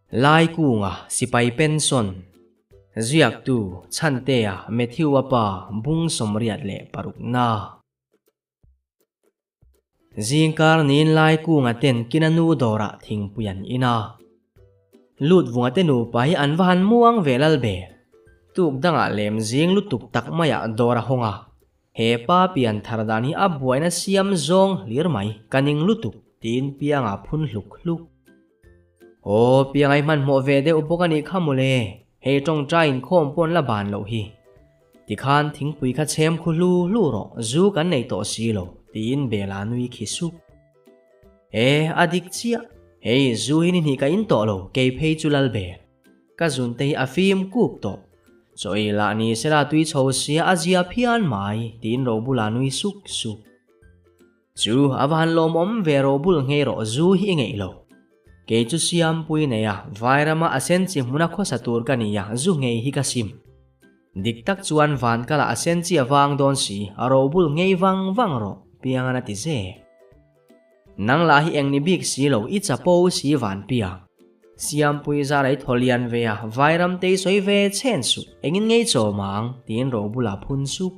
Laikunga sipai pension ziaktu Chhantea Matthew-a pa bung 86 na. Zingkar niin Laikunga ten kina nu dawrah thingpui an in a. Lut vunga te nupa hi an va han muang ve lal be. Tuk dangah lem zing lutuk tak maiah dawr a hawng a. He pa pian thar dan hi a buaina siam zawng hlir mai, ka ning lutuk tiin pianga phun hluk hluk. Aw, piangai hmanhmawh ve deuh bawk a nih kha mawle, hei tawngtai inkhawm pawn la ban loh hi. Tikhan thingpui kha chhem khu hlu hlu rawh, zu kan nei tawh si lo, tiin Bela nui khi sup. E, a dik chiah, hei zu hi ni hnih ka in tawh lo, kei phei chu lal ber. Ka zun te hi a fim kup tawh. Chaw ei lah ni sela tui chho sia a zia phian mai, tiin Robula nui suk suk. Chu a va han lawmawm ve ro bul nghei rawh zu hi i ngeih lo. Kei chu Siampui nei a, Vairama a sen chi hmuna khawsa tur ka ni a, zu nghei hi ka sim. Dik tak chuan van kala a sen chi a vang dawn si, a ro bul nghei vang vang rawh, Piangan a ti ze. Nang lah hi eng ni bik si lo, i chapo si van piang. Siampui zar ei thaw lian ve a, Vairam te i sawi ve chhen suh, engin ngei chaw mang, tiin ro bulah phun sup.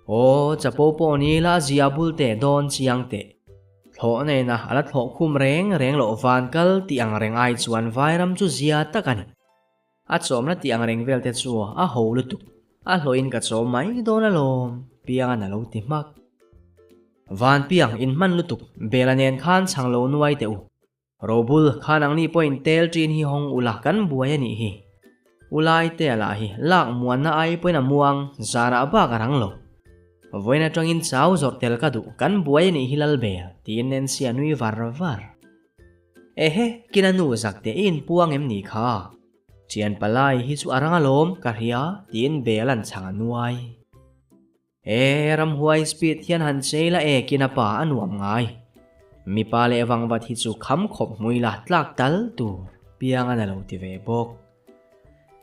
Aw, chapo pawh ni la zia bul teh dawn chiang teh. Thlawh nena a la thlawh khum reng reng loh van kal tih ang reng ai chuan vairam chu zia tak a ni. A chawmna tih ang reng vel te chu a ho lutuk. A hlawhin ka chawm mai dawn alawm, Piangan a lo ti hmak. Van piang in hman lutuk, Bela nen khan chhang lo nuai teh u. Robul, kha nangni pawhin tel ṭin hi hawng ula kan buai a nih hi. Ulai te a lah hi lak muanna ai pawhin a muang, zarah bak a rang lo. Vawiin aṭangin chau zawrh tel ka duh, kan buai a nih hi Lalbel, tiin Nancy a nui var var. Ehe, kina nu zak teh i inpuang em ni kha? Ṭhian palai hi chu a rang alawm, ka hria, tiin Bel an chhang a nuai. E, ramhuai speed hian han chei la e kina pa a nuam ngai. Mipa leh vangvat hi chu kham khawp hmui la tlak tal tur piang an a lo ti ve bawk.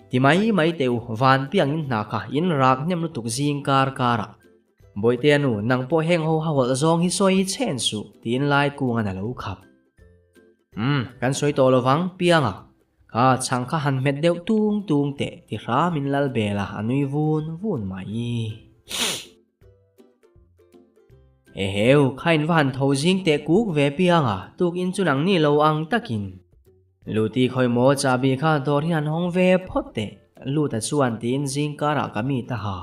Ti mai mai teh u, van piang in hna kha in rak hnem lutuk zing kar kar ah. Bawihtea nu, nang pawh heng ho ha hawlh zawng hi sawi hi chhen suh, tiin lai kung an a lo khap. Umm, kan sawi tawh lovang, pianga. Kha chhang kha han hmet deuh tung tung teh ti hram in lal bel a, a nui vun vun mai. Eheu, kha in va han tho zing teh kuk ve piang a, tuk in chu nang ni lo ang takin. Luti khawi maw chahbi kha dawr hi han hawng ve phawt teh, Luta chuan tiin zing karah ka mi ta ha.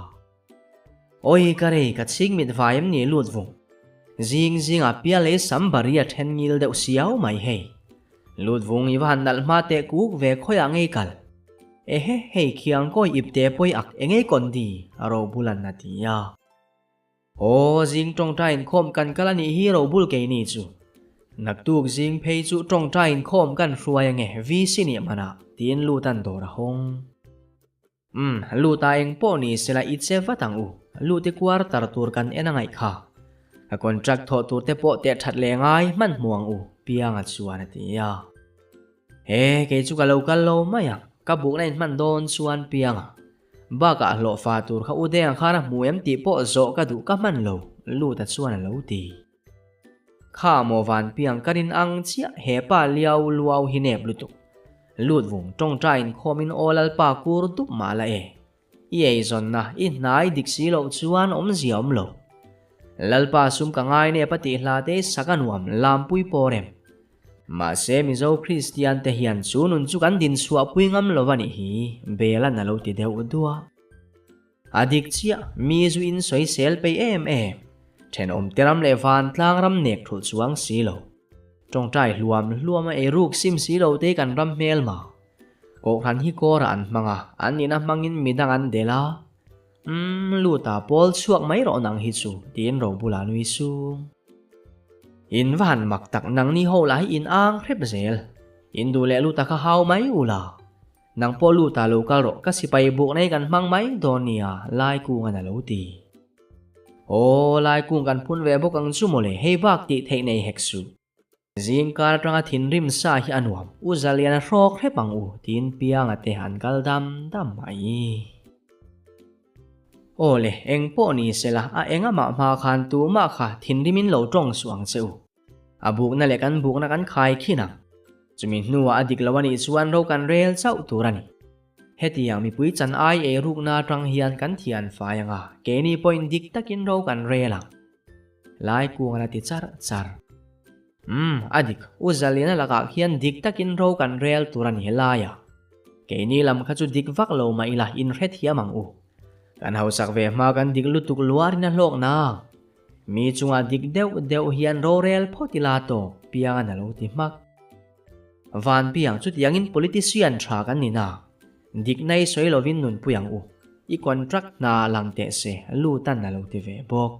Awi ka rei ka chhing mit vai em ni lut vung. Zing zing ah pial ei sam bari a then ngil deuh siau mai hei. Lut vung i va han nalh hma teh kuk ve khawi ah ngei kal. Ehe hei khiang kawi ip te pawi ak engei kawn di a ro bul an a ti a. Aw zing tawngtai inkhawm kan kal a nih hi ro bul kei ni chu. Naktuk zing phei chu tawngtai inkhawm kan hruai ange VC nih manah tiin lut an dawr a hawng. Umm, lut a eng pawh ni sela i che vat ang u, lut i quarter tur kan en a ngaih kha. Ka contract thawh tur te pawh teh that leh ngai hman hmu ang u, Pianga chuan a ti a. He, kei chu ka lo kal lo mai ang, ka bukna in hman dawn chuan Pianga. Bakah hlawhfa tur kha u Denga khan a hmu em tih pawh zawh ka duh ka hman lo, Luta chuan a lo ti. Kha maw Vanpiang ka rin ang chiah he pa liau luau hi nep lutuk. Lut vung tawngtai inkhawmin aw Lalpa kur dup mah la e. I eizawnna i hnai dik si loh chuan awmzia awm lo. Lalpa sum ka ngai nep a tih hla te i sak a nuam lampui pawr em. Mahse Mizo Kristian te hian chu nun chu kan din chhuahpui ngam lo a nih hi Bela'n a lo ti deuh duah. A dik chiah, mi zu in sawisel peih em em. Thenawm te ram leh vantlang ram nek thulh chuang si lo. Tawngtai hluam hluam a ei ruk sim si lo te kan ram hmel ma. Kohhran hi kawrah an hmang a, an ina hmangin midang an del a. Umm, luta pawl chhuak mai rawh nang hi chu, tiin ro bulah nui sung. In va han mak tak nangni ho lah hi in ang hrep zel. In duh leh luta kha hau mai ula. Nang pawh lut ah lo kal rawh, ka sipai buk nei kan hmang mai dawn nia, Laikungan a lo ti. Aw, Laikung kan phun ve bawk ang chu mawle, hei bak tih theih nei hek suh. Zing kar atanga thinrim sa hi a nuam, U Zaliana hrawk hrep ang u, tiin Pianga te an kal dam dam mai. Aw le, eng pawh ni sela, a eng amah hma khan tumah kha thinrimin lo tawng suh ang che u. A bukna leh kan bukna kan khai khin ang. Chumi hnuah a dik lo a nih chuan ro kan rel chauh tur a ni. Hetiang mipui chan ai ei rukna atang hian kan thian fai ang a, keini pawhin dik takin ro kan rel ang. Lai kung a la ti char char. Umm, a dik, U Zaliana lakah khian dik takin ro kan rel tur a ni helai a. Keini lam kha chu dik vak lo mah ila inhrethiam ang u. Kan hausak ve hma kan dik lutuk luarin a hlawk nang. Mi chungah dik deuh deuh hian rorel phawt ila tawk piangan a lo ti hmak. Van piang chutiangin politician tha kan ni na. Dikna i sawi lovin nunpui ang u. I contract hna lang teh se lutan a lo ti ve bawk.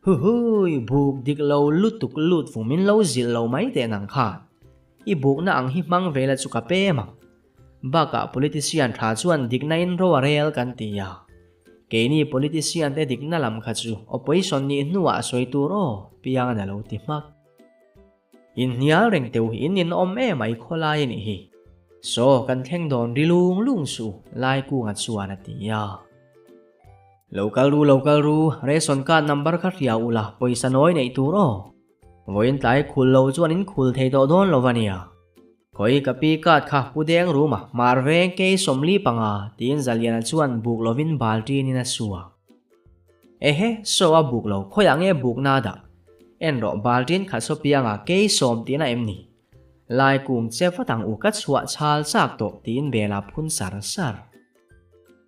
Huhui, buk dik lo lutuk lut vung min lo zilh lo mai teh nang khan. I bukna ang hi hmang ve la chu ka pem ang. Bakah politician tha chuan dikna in ro a rel kan ti a. Keini politician te dikna lam kha chu opposition nih hnuah sawi tur aw, Piangan a lo ti hmak. Inhnial reng teuh in inawm em ai khawlai a nih hi. Saw kan thleng dawn ri lung lung suh Laikunga chuan a ti a. Lo kal ru lo kal ru, ration card number kha hria ula pawisa nawi neih tur aw. Vawiin tlai khul lo chuan in khul thei tawh dawn lo va nia. Khawi ka pi card kha pu deng ruma hmar veng kei 45 tiin Zaliana chuan buk lovin balṭin in a su a. Ehe, saw a buk lo, khawiah nge buk na dah? En rawh balṭin khat saw pianga kei sawm tiin a em ni? Lai kung che vat ang u ka chhuah chhal chak tawh tiin Bela phun sar sar.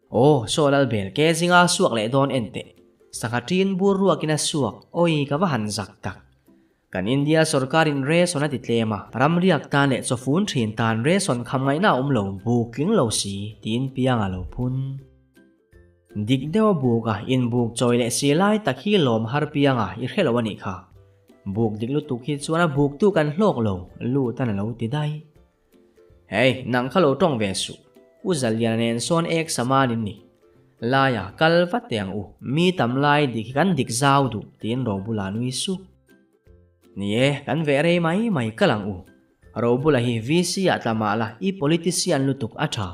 Aw, saw Lalbel ke zinga suak leh dawn en teh. Sangha ṭin bur ruakin a suak, awi ka va han zak tak. Kan India sorkarin ration a ti tlem a, ramriak tan leh chawfun thin tan ration kham ngaihna a awm lo, buk tling lo si, tiin piang a lo phun. Dik deuh a buk a, inbuk chawi leh si lai tak hi lawm har piang a, i hre lo a nih kha. Buk dik lutuk hi chuan a buktu kan hlawk lo, lut an a lo ti daih. Hei, nang kha lo tawng ve suh. U Zaliana nen sawn ek saman in ni. Laia, kal vat teh ang u, mi tam lai dik hi kan dik zau duh, tiin Robula nui suh. Ni e, kan veh rei mai mai kal ang u. Robula hi VC ah tla mah la, i politician lutuk a tha.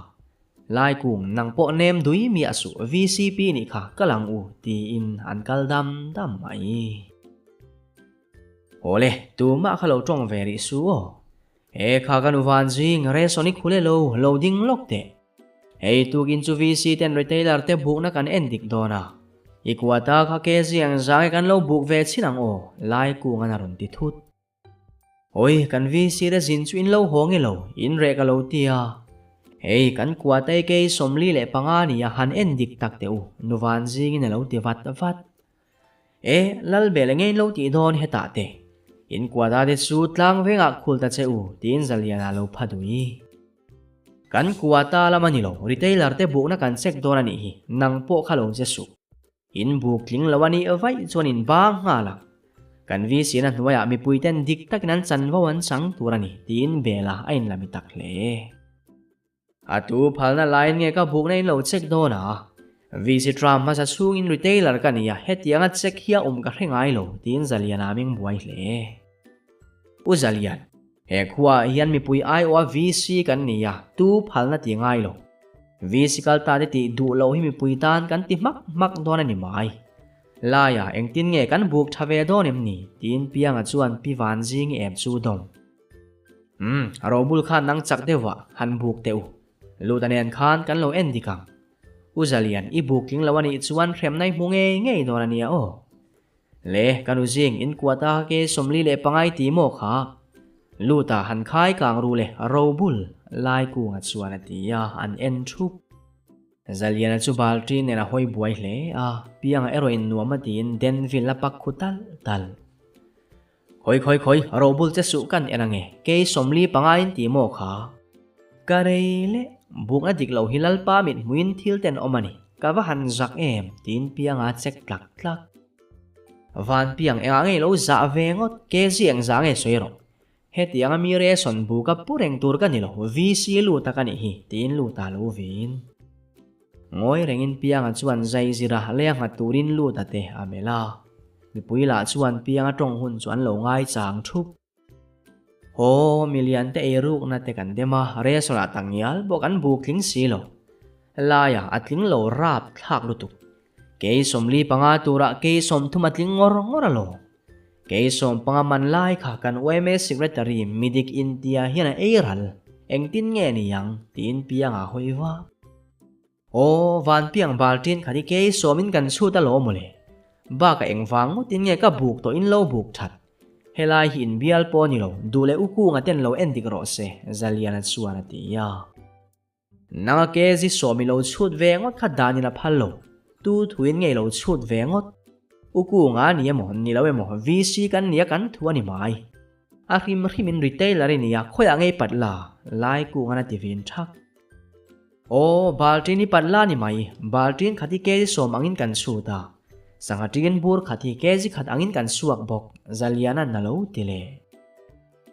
Lai kung, nang pawh nem dui miah suh, VCP nih kha kal ang u, tiin an kal dam dam mai. Awle, tumah kha lo tawng ve rih suh aw. He kha ka nu van zing ration i khule lo, lo ding lawk teh. Hei tukin chu VC ten retailer te bukna kan en dik dawn a. I kuata kha ke ziang zang e kan lo buk ve chin ang aw, lai kung an a rawn ti thut. Awi, kan VC te zin chu in lo haw nge lo, in reh ka lo ti a. Hei, kan kuata i kei 45 nia han en dik tak teh u, nu van zingin a lo ti vat vat. E, Lalbel enge in lo tih dawn hetah te? In kuata te chu tlang vengah khul ta che u, tiin Zaliana lo pha dui. Kan kuata lam a ni lo, retailer te bukna kan check dawn a nih hi, nang pawh kha lo che suh. In buk tling lo a nih vaih chuan in bang nghal ang. Kan VC na hnuaiah mipui ten dik takin an chanvo an chang tur a ni, tiin Bela a inlami tak hle. A tu phalna laiin nge ka bukna in lo check dawn a? VC Trump hmasa chhungin retailer ka ni a, hetianga check hi a awm ka hre ngai lo, tiin Zaliana a meng buai hle. Pu Zalian, he khuaah hian mipui aiawha VC kan ni a, tu phalna ti ngai lo. VC kal ta te tih duh loh hi mipui tan kan ti hmak hmak dawn a ni mai. Laia, engtin nge kan buk tha ve dawn em ni? tiin Pianga chuan Pi Vanzingi em chu dawm. Umm, robul khan nang chak deuh ah han buk teh u. Luta nen khan kan lo en dik ang. U Zalian, i buk tling lo a nih chuan hremna i hmu ngei ngei dawn a nia aw. Le, ka nu zing, in kuat a ke 45 i ti maw kha? Luta han khai kang ru le, robul, lai kunga chuan a ti a, an en thup. Zaliana chu balṭi nen a hawi buai hle a, pianga erawh in nuam a tiin Denville a pak khu tal tal. Khawi khawi khawi, robul che suh kan en ange, kei 45 in ti maw kha? Ka rei le, bukna dik lo hi Lalpa mit hmuin thil ten awm a ni, ka va han zak em, tiin pianga check tlak tlak. Van piang engah nge lo zah ve ngawt, ke zi eng zah nge sawi rawh. Hetianga mi ration buka pu reng tur ka ni lo, VC lut a ka nih hi, tiin lut a lo vin. Ngawi rengin Pianga chuan zai zira lei a nghat turin lut a te a melh a. Mipui lah chuan Pianga tawng hun chu an lo ngai chang thup. Haw, milian te ei rukna te kan dem a, ration ah tak ngial pawh kan buk tling si lo. Laia a tling lo rap thlak lutuk. Kei 45 turah kei 30 a tling ngawr ngawr alawm. Kei sawmpanga man lai kha kan yma Secretary midik intia hian a ei ral, engtin nge ni ang? tiin Pianga hawi va. Aw, Vanpiang balṭin khat hi kei sawmin kan chhut alawm mawle. Bakah engvang ngawtin nge ka buk tawh in lo buk that. Helai hi inbial pawh a ni lo, duh leh u kunga ten lo en dik rawh se, Zaliana chuan a ti a. Nanga kezi sawm i lo chhut ve ngawt kha danin a phal lo, tu thuin nge i lo chhut ve ngawt? U kunga a ni emaw, ni lo emaw, VC kan nia kan thu a ni mai. A hrim hrimin retailer i nia, khawiah ngei pat la, lai kungan a ti vin thak. Aw, balṭin i pat la ni mai, balṭin khat hi kezi sawm angin kan chhut a, sangha ṭin bur khat hi kezi khat angin kan chhuak bawk, Zaliana'n a lo ti leh.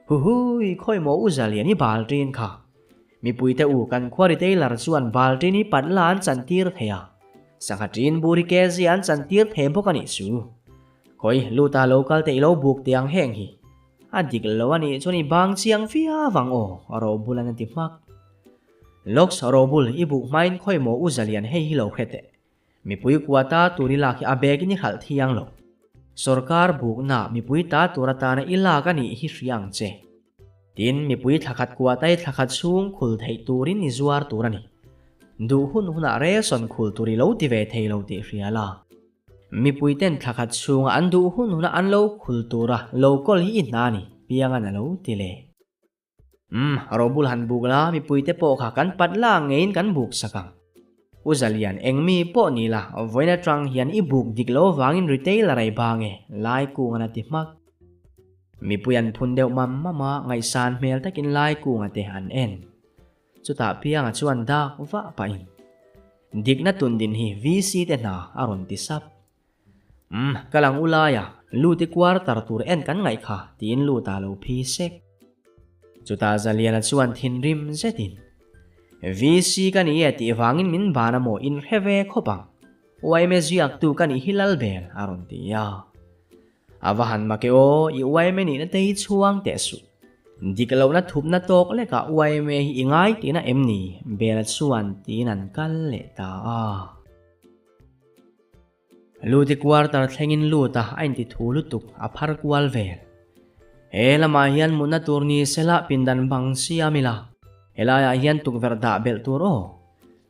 Huhui, khawi maw u Zalian i balṭin kha? Mipuite u kan khuari tailor chuan balṭin hi pat la an chantir thei a, sangha ṭin bur hi kezi an chantir thei bawk a nih chu. Khawi, luta lo kal teh i lo buk teh ang heng hi. A dik lo a nih chuan i bang chiang viau ang aw, Robulan a ti hmak. Lawks Robul, i buk hmain khawi maw u Zalian hei hi lo hre teh. Mipui kua ta tur i lak hi a bag in i hralh thiang lo. Sorkar bukna mipui ta tur atana i lak a nih hi hria ang che. Tin, mipui thlakhat kua tai thlakhat chhung khul theih turin i zuar tur a ni. Duh hun hunah relsawn khul tur i lo ti ve thei lo tih hria la. Mipui ten thlakhat chhunga an duh hun huna an lo khul tura lo kawl hi i hna a ni, Piangan a lo ti leh. Umm, Robul han buk la, mipuite pawh kha kan pat la ngeiin kan buk sak ang. U Zalian, eng mi pawh ni la, vawiin atang hian i buk dik lo vangin retailer a i bang e, Laikungan a ti hmak. Mipui an phun deuh mam mam a, ngaihsan hmel takin Laikunga te an en. Chutah Pianga chuan dak vah pahin, Dikna tundin hi VC te hna a rawn ti sap. Umm, ka lang u laia, Luti quarter tur en kan ngaih kha, tiin Luta lo phi sek. Chutah Zaliana chuan thinrim zetin, VC ka ni e tih vangin min ban a maw inhre ve khawp ang, yma ziaktu ka nih hi Lalbel, a rawn ti a. A va han mak e aw, i yma nihna te hi chhuang teh suh. Dik lohna thupna tawk lekah yma hi i ngai tihna em ni? Bela chuan tiin an kal leh ta a. Luti quarter thlengin lut a, a inti thu lutuk, a phar kual vel. He lamah hian mutna tur ni sela pindan bang siam ila, helaiah hian tukverh dah belh tur aw.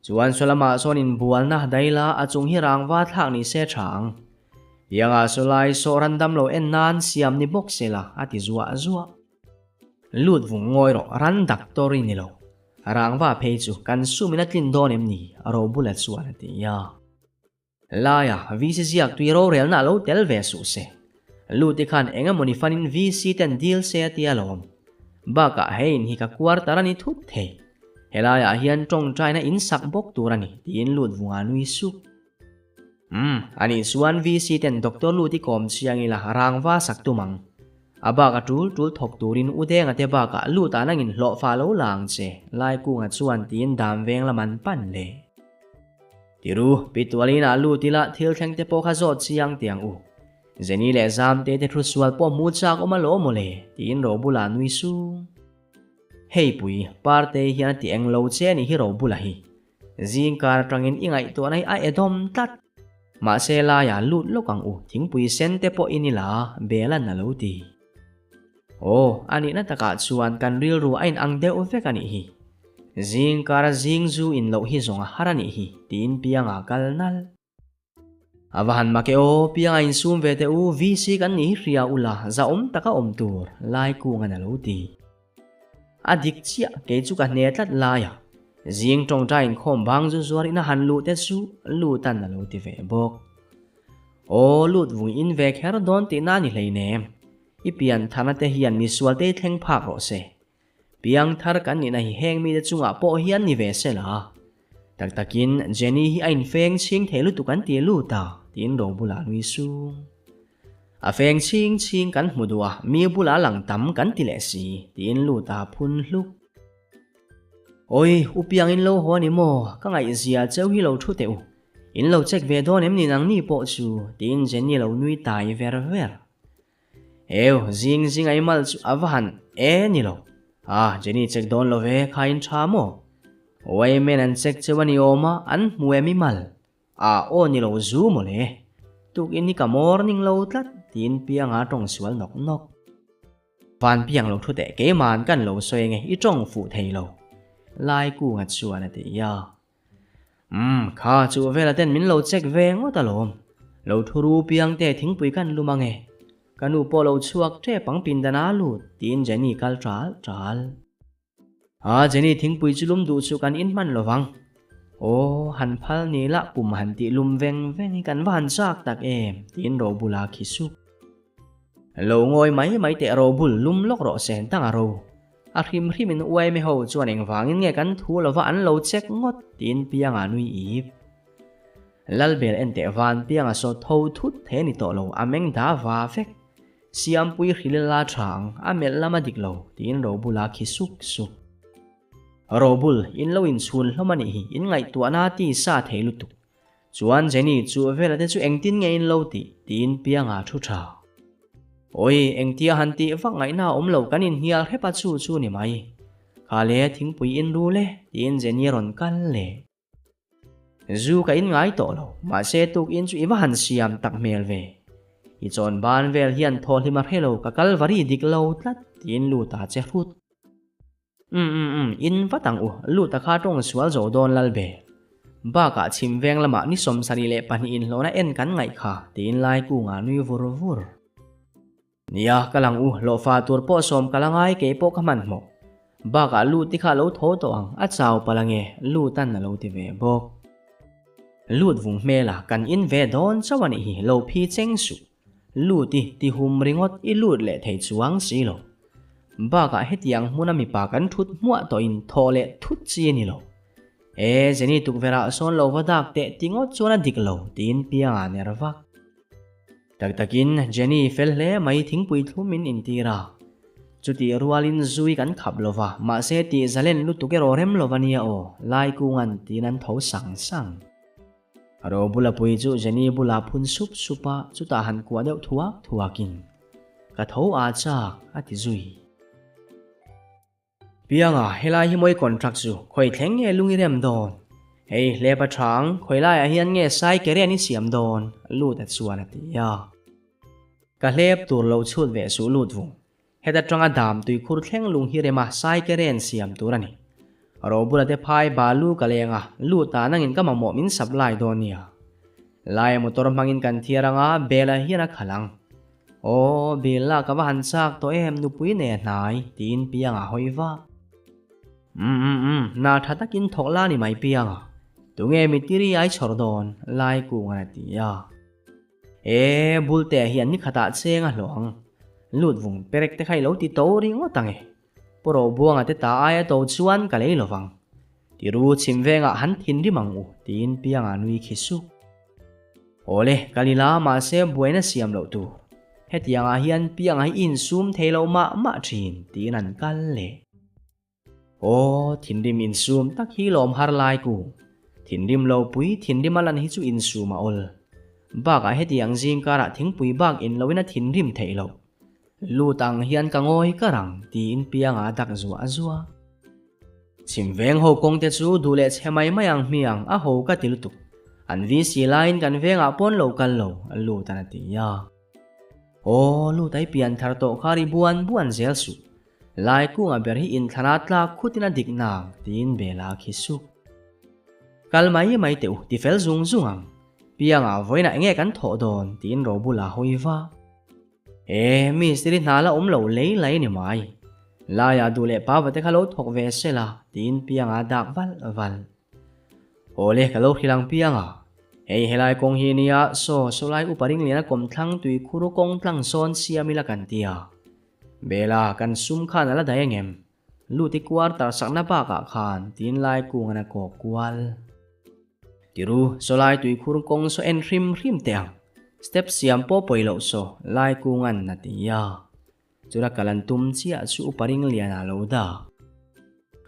Chuan saw lamah sawn inbualna daila a chung hi rangva thlak ni se tha ang. Piangah saw lai saw ran damlo en nan siam ni bawk sela a ti zuah zuah. Lut vung ngawi rawh, ran doctor i ni lo. Rangva phei chu kan sumin a tlin dawn em ni? Robula chuan a ti a. Laia VC ziak tui rorelna a lo tel ve suh se. Luti khan eng emawni fanin VC ten dil se a ti alawm. Bakah hei in hi ka quarter a ni thut thei. Helaiah hian tawngtaina in sak bawk tur a ni tiin lut vunga nui sup. Umm, anih chuan VC ten Doctor Luti kawm chiang ila rangva sak tum ang. A bak a tul tul thawk turin U Denga te bakah lut ah nangin hlawhfa lo la ang che, Laikunga chuan tiin dam veng lam an pan leh. Tiru, Pi Tualina lut ila thil thleng te pawh kha zawt chiang tiang u. Jenny leh Zamte te thu sual pawh hmu chak awm alawm mawle, tiin Robula nui sung. Hei pui, Partei hian a ti eng lo che anih hi Robula hi. Zingkar atangin i ngaihtuahna hi a edawm tlat. Mahse laia lut lawk ang u, thingpui sen te pawh in ila, Belan a lo ti. Aw, a nihna takah chuan kan rilru a inang deuh vek a nih hi. Zingkara zing zu in loh hi zawng a har a nih hi, tiin Pianga kal nalh. A va han mak e aw, Pianga insum ve teh u, VC kan nih hi hria ula, zahawm taka awm tur, Laikungan a lo ti. A dik chiah, kei chu ka hne tlat lai a. Zing tawngtai inkhawm bang zu zuar ina han luh te chu Lutan a lo ti ve bawk. Aw, lut vung in ve kher dawn tihna a ni hleinem. I pian tharna te hian misual te thleng phak rawh se. Piang thar kan nihna hi heng mite chungah pawh hian ni ve se la. Tak takin Jenny hi a infeng chhing thei lutuk an ti lut a, tiin Robula nui sung. A feng chhing chhing kan hmu duh a, mi bulah lang tam kan ti leh si, tiin lut a phun hluk. Awi, u piang in lo haw a ni maw? Ka ngaihzia cheu hi lo thu teh u. In lo check ve dawn em ni nangni pawh chu, tiin Jenny lo nui tai ver ver. Eu, zing zing a i mal chu a va han e ni lo. Ah, Jenny check dawn lo ve, kha in tha maw? Wayman an check cheu a ni awm a, an hmu em i mal? A aw ni lo zu mawle. Tukin hi ka morning lo tlat, tiin Pianga tawng sual nawk nawk. Van Piang lo thu teh keima'n kan lo sawi nge i tawng fuh thei lo, Laikunga chuan a ti a. Umm, kha chu vela ten min lo check ve ngawt alawm. Lo thu ru Piang te thingpui kan lum ange. Ka nu pawh lo chhuak tep ang pindan a lut, tiin Jenny kal ṭal ṭal. A, Jenny thingpui chu lum duh chu kan in hman lo vang. Aw, han phal ni lah pum han tih lum veng veng hi kan va han chak tak em, tiin Robul a khi sup. Lo ngawi mai mai teh Robul, lum lawk rawh se, dang a ro. A hrim hrim in uaime ho chuan engvangin nge kan thu lova an lo check ngawt, tiin Pianga nui ip. Lalbel en teh van Pianga saw tho thut the ni tawh lo, a meng da va vek. Siampui hril la tha ang, a melh lam a dik lo, tiin Robul a khi suk suk. Robul, in lo inchhun hlawm a nih hi, in ngaihtuahna a ti sa thei lutuk. Chuan Jenny chu vela te chu engtin nge in lo tih? tiin Pianga thu tha. Awi, engtia han tih vak ngaihna a awm lo, kan inhnial hrep a chu chu ni mai. Kha le, thingpui in ru le, tiin Jenny a rawn kal leh. Zu ka in ngai tawh lo, mahse tukin chu i va han siam tak hmel ve. I chawn ban vel hian thawhlim a hre lo, ka kalvari dik lo tlat, tiin lut a che hrut. Umm umm umm, in vat ang u, lut a kha tawng sual zo dawn lal be. Bakah chhim veng lamah ni 72 inhlawhna en kan ngaih kha, tiin Laikunga nui vur vur. Nia, ka lang u, hlawhfa tur pawh sawm ka la ngai kei pawh ka hmanhmawh. Bakah lut te kha a lo tho tawh ang, a chau palh ange, Lutan a lo ti ve bawk. Lut vung hmela kan in ve dawn chauh a nih hi, lo phi cheng suh. Lut i ti hum ringawt i lut leh thei chuang si lo. Bakah hetiang hmuna mipa kan thut hmuah tawhin thawh leh thut chi a ni lo. E, Jenny tukverhah sawn lo va dak teh ti ngawt chuan a dik lo, tiin Pianga ner vak. Tak takin Jenny fel hle mai thingpui thlum in intir a. Chutih rualin zui kan khap lo va, mahse tih zalen lutuk erawh rem lo va nia aw, Laikunga'n tiin an tho sang sang. Ro bula pui chu Jenny bulah phun sup sup a, chutah han kuah deuh thuak thuakin, Ka tho a chak, a ti zui. Pianga, helai hi mawi contract chu khawi thleng nge lung i rem dawn? Hei hlep a tha ang, khawi laiah hian nge sai ke rian i siam dawn? Lut a chuan a ti a. Ka hlep tur lo chhut ve suh lut vung. Heta tanga dam tuikhur thleng lung hi rema sai ke rian siam tur a ni. Robula te phai balu ka leng a, lut ah nangin ka mamawh min supply dawn nia. Laia motor hmangin kan thiar anga Bela hian a khalh ang. Aw, Bella ka va han chak tawh em nupui nei a hnai, tiin Pianga hawi vak. Umm umm umm, hna tha takin thawk la ni mai Pianga. Tunge mitiri ai chhawr dawn, Laikungan a ti a. E, Bulte hian ni khatah cheng a hlawh ang. Lut vung perek te kha i lo ti to ringawt ang e. Pu Robuanga te ta aia to chuan ka lei lovang. Tiru chhim vengah han thinrim ang u, tiin Pianga nui khi suk. Awle, ka li la, mahse buaina siam loh tur. Hetiangah hian Pianga hi insum thei lo mah mah thin, tiin an kal leh. Aw, thinrim insum tak hi lawm har lai ku. Thinrim lo pui thinrim a lan hi chu insum a awl. Bakah hetiang zing karah thingpui bak in loin a thinrim theih loh. Lut ang hian ka ngawi kar ang, tiin Pianga a dak zuah zuah. Chhim veng ho kawng te chu duh leh chhe mai mai ang hmiang, a ho ka ti lutuk. An VC laiin kan vengah pawn lo kal lo, Lutan a ti a. Aw, Lut ai pian thar tawh kha ri buan buan zel suh. Lai kunga ber hi inthlana tlak khutin a dik nang, tiin Bela a khi suk. Kal mai mai teh u, ti fel zung zung ang. Pianga vawiinah enge kan thawh dawn, tiin Robula a hawi va. E, mistiri hna la awm lo lei lai ni mai. Laia duh leh pa vate kha lo thawk ve se la, tiin Pianga a dak valh valh. Awle, ka lo hrilh ang Pianga. Hei helai kawng hi nia, saw sawlai upa ringliana kawmthlang tui khur kawng tlang sawn siam ila kan ti a. Bela, kan sum khan a la daih angem? Lut i quarter sakna bakah khan tiin lai kungan a kawk kual. Tiru, sawlai tuikhur kawng saw en hrim hrim teh ang. Step siam pawh pawi loh saw, lai kungan a ti a. Chula kal an tum chiah chu upa ringlian a lo dah.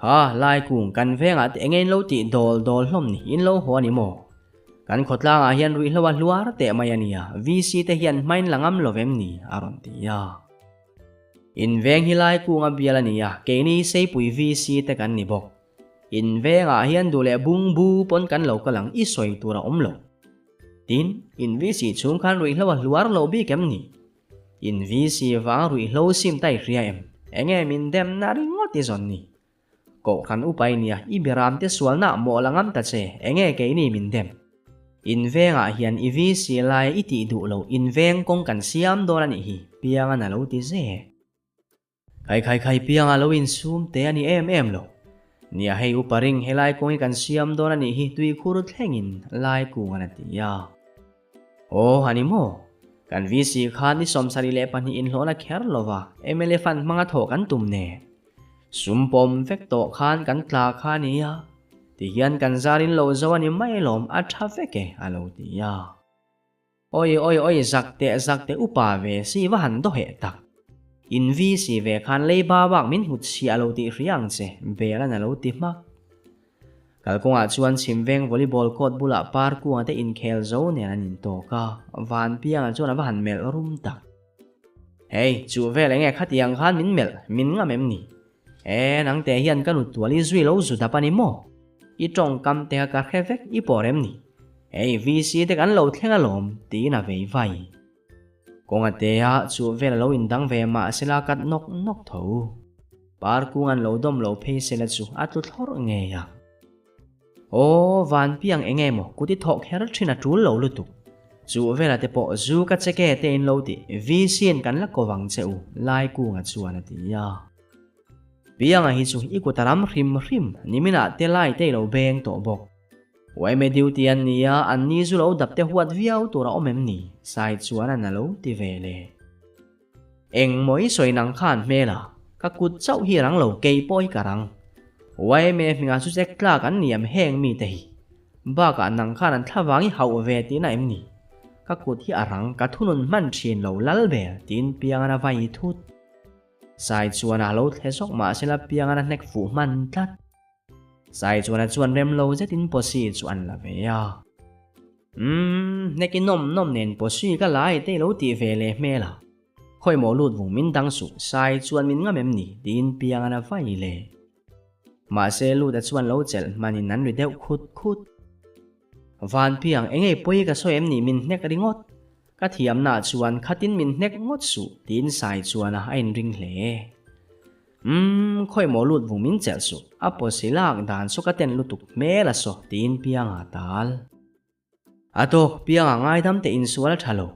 Kha, lai kung kan vengah te enge in lo tih dawl dawl hlawm ni, in lo haw a ni maw? Kan khawtlangah hian ruihhlo a hluar teh mai a nia, VC te hian hmain la ngam lo vem ni, a rawn ti a. In veng hi lai kunga bial a ni a, keini Seipui VC te kan ni bawk. In vengah hian duh leh bung bu pawn kan lo kal ang i sawi tur a awm lo. Tin, in VC chhung khan ruihhlo a hluar lo bik em ni? In VC vang ruihhlo sim ta i hria em? Enge min demna ringawt i zawn ni? Kohhran upa i nia, i beramte sualna mawh la ngam ta che, enge keini min dem? In vengah hian i VC lai i tih duh lo, in veng kawng kan siam dawn a nih hi, Piangan a lo ti zek. Khai khai khai pianga lo insum te a ni em em lo. Nia hei upa ring helai kawng hi kan siam dawn a nih hi tuikhur thlengin lai kung an a ti a. Aw a ni maw? Kan VC khan ni 72 inhlawhna kher lova mla fund hmanga thawh kan tum nen. Sum pawm vek tawh khan kan tla kha a nia. Tihian kan zarin lo zo a ni mai lawm a tha vek e a lo ti a. Oi oi oi zak teh zak teh upa ve si va han daw heh tak. In VC ve khan leiba bak min hmu chhiah lo tih hria ang che, Belan a lo ti hmak. Kalkawngah chuan chhimveng volleyball court bulah parkunga te inkhel zo nen an intawk a, Vanpianga chuan a va han melh rum tak. Hei, chu vel enge khatiang khan min melh, min ngam em ni? E, nangte hian ka nuttual i zui lo zu dap a ni maw? I tawngkam te kha ka hre vek i pawh rem ni? Hei, VC te kan lo thleng alawm, tiin a vei vai. Kawnga tea chu vel a lo indang ve mah sela kat nawk nawk tho. Parkung an lo dawm lo phei sela chu a tlu thlawrh ngei ang. Aw, Vanpiang eng emaw kut i thawh kher thin a tul lo lutuk. Chu vela te pawh zu ka che ke te in lo ti, VC-in kan la ko vang che u, Laikunga chuan a ti a. Pianga hi chu i kut a ram hrim hrim, niminah te lai te i lo beng tawh bawk. Yma duty an ni a, an ni zu lo dap te huat viau tur a awm em ni? Sai chuan an a lo ti ve le. Engmaw i sawi nang khan hmel a, ka kut chauh hi rang lo kei pawh hi ka rang. Yma hmingah chu check tlak an ni em heng mite hi. Bakah nang khan an thlavang i hauh ve tihna em ni? Ka kut hi a rang, ka thunun hman thin lo lal ber tiin Piangana vai thut. Sai chuan a lo thle zawk mahsela Piangana hnek fuh hman tlat. Sai chuan a chuan rem lo zetin pawsi chu an la ve a. Umm, hnek i nawm nawm nen pawsi ka la ai te i lo tih ve leh hmel a. Khawi maw lut vung min dang suh, Sai chuan min ngam em ni? tiin Piangan a vai le. Mahse lut a chuan lo chelh hmanin an ri deuh khut khut. Van Piang, eng ei pawi ka sawi em ni min hnek ringawt? Ka thiamna chuan khatin min hnek ngawt suh, tiin Sai chuan a a inring hle. Umm, khawi maw lut vung min chelh suh, a pawsi lak dan saw ka ten lutuk hmel a saw, tiin Pianga a tal. A tawk, Pianga ngaidam teh insual a tha lo.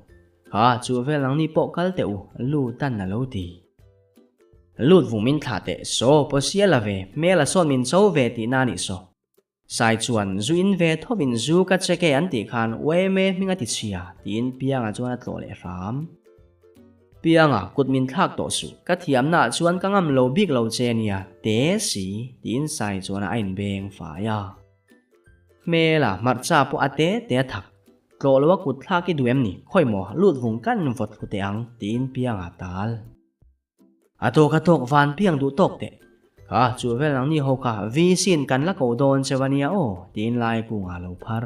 Kha, chu vel nangni pawh kal teh u, Lutan a lo ti. Lut vung min thlah teh, saw, pawsi a la ve, hmel a sawn min cho ve tihna a nih saw. Sai chuan, Zu in ve thovin zu ka check e an tih khan yma hming a ti chhia, tiin Pianga chuan a tlawh leh hram. Pianga, kut min thlak tawh suh, ka thiamnaah chuan ka ngam lo bik lo che nia, te si, tiin Sai chuan a inbeng fai a. Hmela, hmarcha pawh a te te a thak. Tlawh loa kut thlak i duh em ni? Khawi maw, lut vung kan vawt thlu teh ang, tiin Pianga a tal. A tawk a tawk van piang duh tawk teh. Kha chu vel ang ni ho kha VC in kan la ko dawn cheu a nia aw tiin lai kungah lo phar.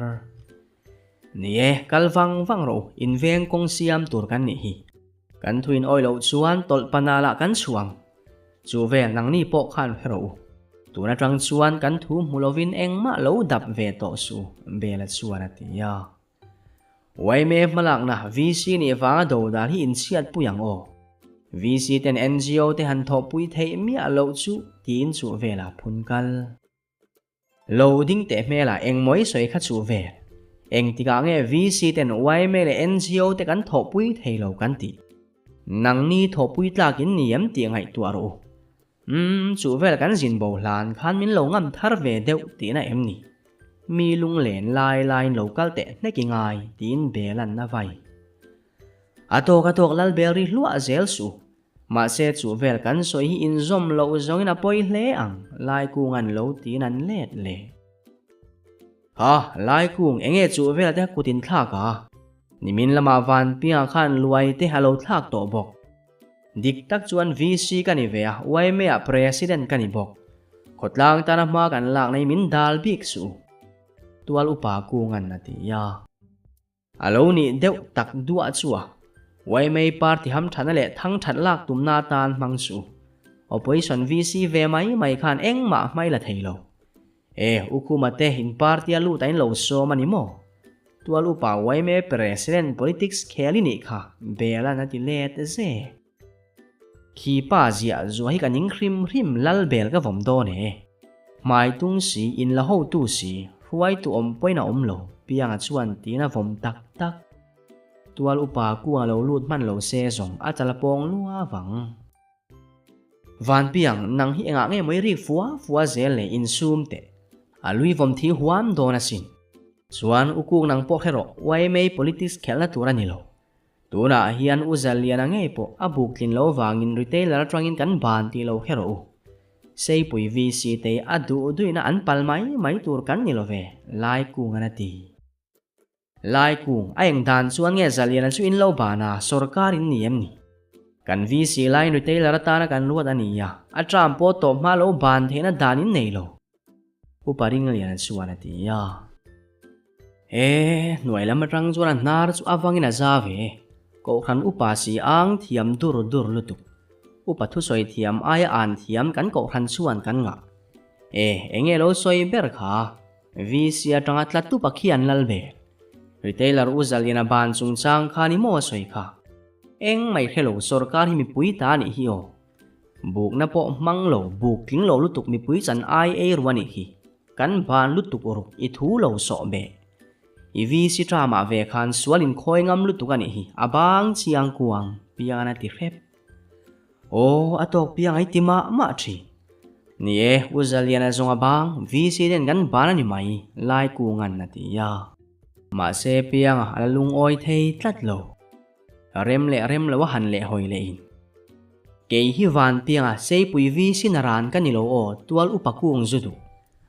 Ni e, kal vang vang rawh u, in veng kawng siam tur kan nih hi. Kan thu in awi loh chuan tawlh pana lah kan chhuang. Chu vel nangni pawh khan hre rawh u. Tun atang chuan kan thu hmu lovin engmah lo dap ve tawh suh u, Bela chuan a ti a. Yma hmalakna VC nih vanga do dan hi inchhiatpui ang aw. VC ten NGO te han thawhpui theih miah loh chu tiin chuh velah phun kal. Lo ding teh hmelah engmaw i sawi kha chuh vel. Engtikah nge VC ten yma leh NGO te kan thawhpui thei lo kan tih. Nangni thawhpui tlakin ni em tih ngaihtuah rawh u. Umm, chu vel kan zin bo hlan khan min lo ngam thar ve deuh tihna em ni? Mi lunglen lai laiin lo kal teh hnek i ngai, tiin bel an na vai. A tawk a tawk lal bel ri hluah zel suh. Mahse chu vel kan sawi hi inzawm loh zawngin a pawi hle ang, Laikung an lo tiin an let leh. Ha, Laikung, enge chu vel te kut in thlak a? Nimin lamah Vanpianga khan luai te a lo thlak tawh bawk. Dik tak chuan VC ka ni ve a, yma ah President ka ni bawk. Khawtlang tana hma kan lak nei min dal bik suh u. Tual upa Kungan a ti a. A lo nih deuh tak duah chu a. Yma party hamthatna leh thangthat lak tumna atan hmang suh u. Opposition VC ve mai mai khan engmah hmai la thei lo. E, u Khuma te in party a lut a in lo sawm a ni maw? Tual upa yma President politics khel i nih kha, Bela'n a ti let zek. Khi pa ziah zuah hi ka ning hrim hrim lal bel ka vawm dawn e. Hmai tung si, in la hotu si, hruaitu awm pawhin a awm lo, Pianga chuan tiin a vawm tak tak. Tual upa kua lo lut hman lo se zawng a chal a pawng lua vang. Vanpiang, nang hi engah nge maw i rik fua fua zel leh insum teh. A lui vawm thi huam dawn asin. Chuan u kuk nang pawh hre rawh, yma politics khelhna tur a ni lo. Tunah hian u Zaliana ngei pawh a buk tlin lo vangin retailer atangin kan ban tih lo hre rawh u. Seipui VC te a duh duihna an pal mai mai tur kan ni lo ve, Laikungan a ti. Laikung, a eng dan chuan nge Zaliana chu in lo ban a, sawrkar in ni em ni? Kan VC laiin retailer atana kan ruat a ni a, a term pawh tawp hma lo ban theihna dan in nei lo. Upa Ringliana chuan a ti a. E, hnuai lam atang chuan a hnar chu avangin a za ve. Kohhran upa si ang thiam dur dur lutuk. Upa thusawi thiam aia an thiam kan kohhran chuan kan ngah. E, enge lo sawi ber kha? VC atanga tla tupa khi an lal ve. Retailer u Zaliana ban chungchang kha ni maw a sawi kha? Eng mai hrelo sorkar hi mipui ta a nih hi aw. Bukna pawh hmang lo, buk tling lo lutuk mipui chan ai ei ru a nih hi. Kan ban lutuk ruk i thu lo sawh beh. I VC term-ah ve khan sual inkhawi ngam lutuk a nih hi, a bang chiang kuang pian a ti hrep. Aw, a tawk piang ai ti mah mah thin. Ni e, U Zaliana zawng a bang, VC ten kan ban a ni mai, Laikunga'n a ti a. Mahse pianga a la lungawi thei tlat lo. Rem leh rem lo a han leh hawi leh in. Kei hi Vanpianga Seipui VC na ran ka ni lo aw, tual upa kung zu duh.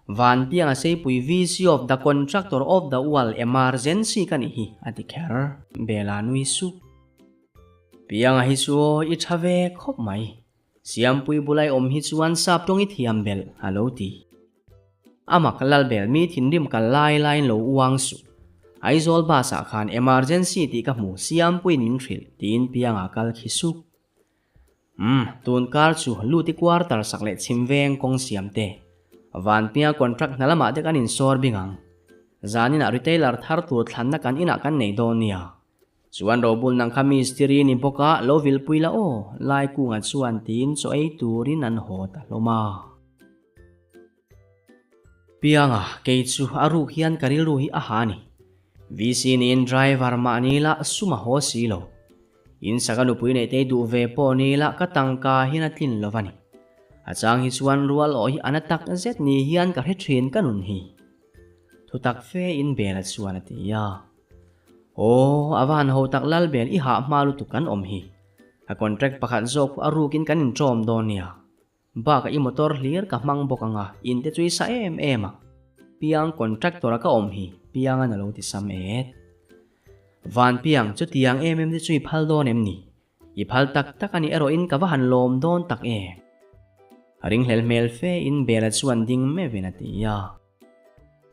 Vanpianga Seipui VC of the contractor of the world emergency ka nih hi, a ti kher. Bela nui sup. Pianga hi chu aw i tha ve khawp mai. Siampui bulai awm hi chuan sap tawng i thiam belh, a lo ti. Amak Lalbel mi thinrim kal lai laiin lo uang suh. Aizawl bus ah khan emergency tih ka hmu, Siampuiin min hrilh, tiin Pianga kal khi sup. Umm, tun kar chu Luti quarter sak leh chhim veng kawng siam te. Vanpianga contract hna lamah te kan insawr bing ang. Zaninah retailer thar tur thlanna kan inah kan nei dawn nia. Chuan Robul nang kha mistiri ni bawk a, lo vilpui la aw, Laikunga chuan tiin chaw ei turin an haw ta hlawm a. Pianga, kei chu a ruk hian ka rilru hi a ha a ni. VC niin driver mah ni la sum a haw si lo. In saka nupui neih te duh ve pawh ni la ka tangka hian a tlin lo va ni. A chang hi chuan rual awh hi a na tak zet ni hian ka hre thin ka nun hi. Thutak fe in Bela chuan a ti a. Aw, a va han ho tak lal bel i hah hma lutuk kan awm hi. A contract pakhat zawk pawh a rukin kan inṭawm dawn nia. Bakah i motor hlir ka hmang bawk anga in te chu i sa em em a. Piang contractor a ka awm hi Piangan a lo ti sam et. Vanpiang, chutiang em em te chu i phal dawn em ni? I phal tak tak a nih erawhin ka va han lawm dawn tak em? Ringhlel hmel fe in Bela chuan ding meuhin a ti a.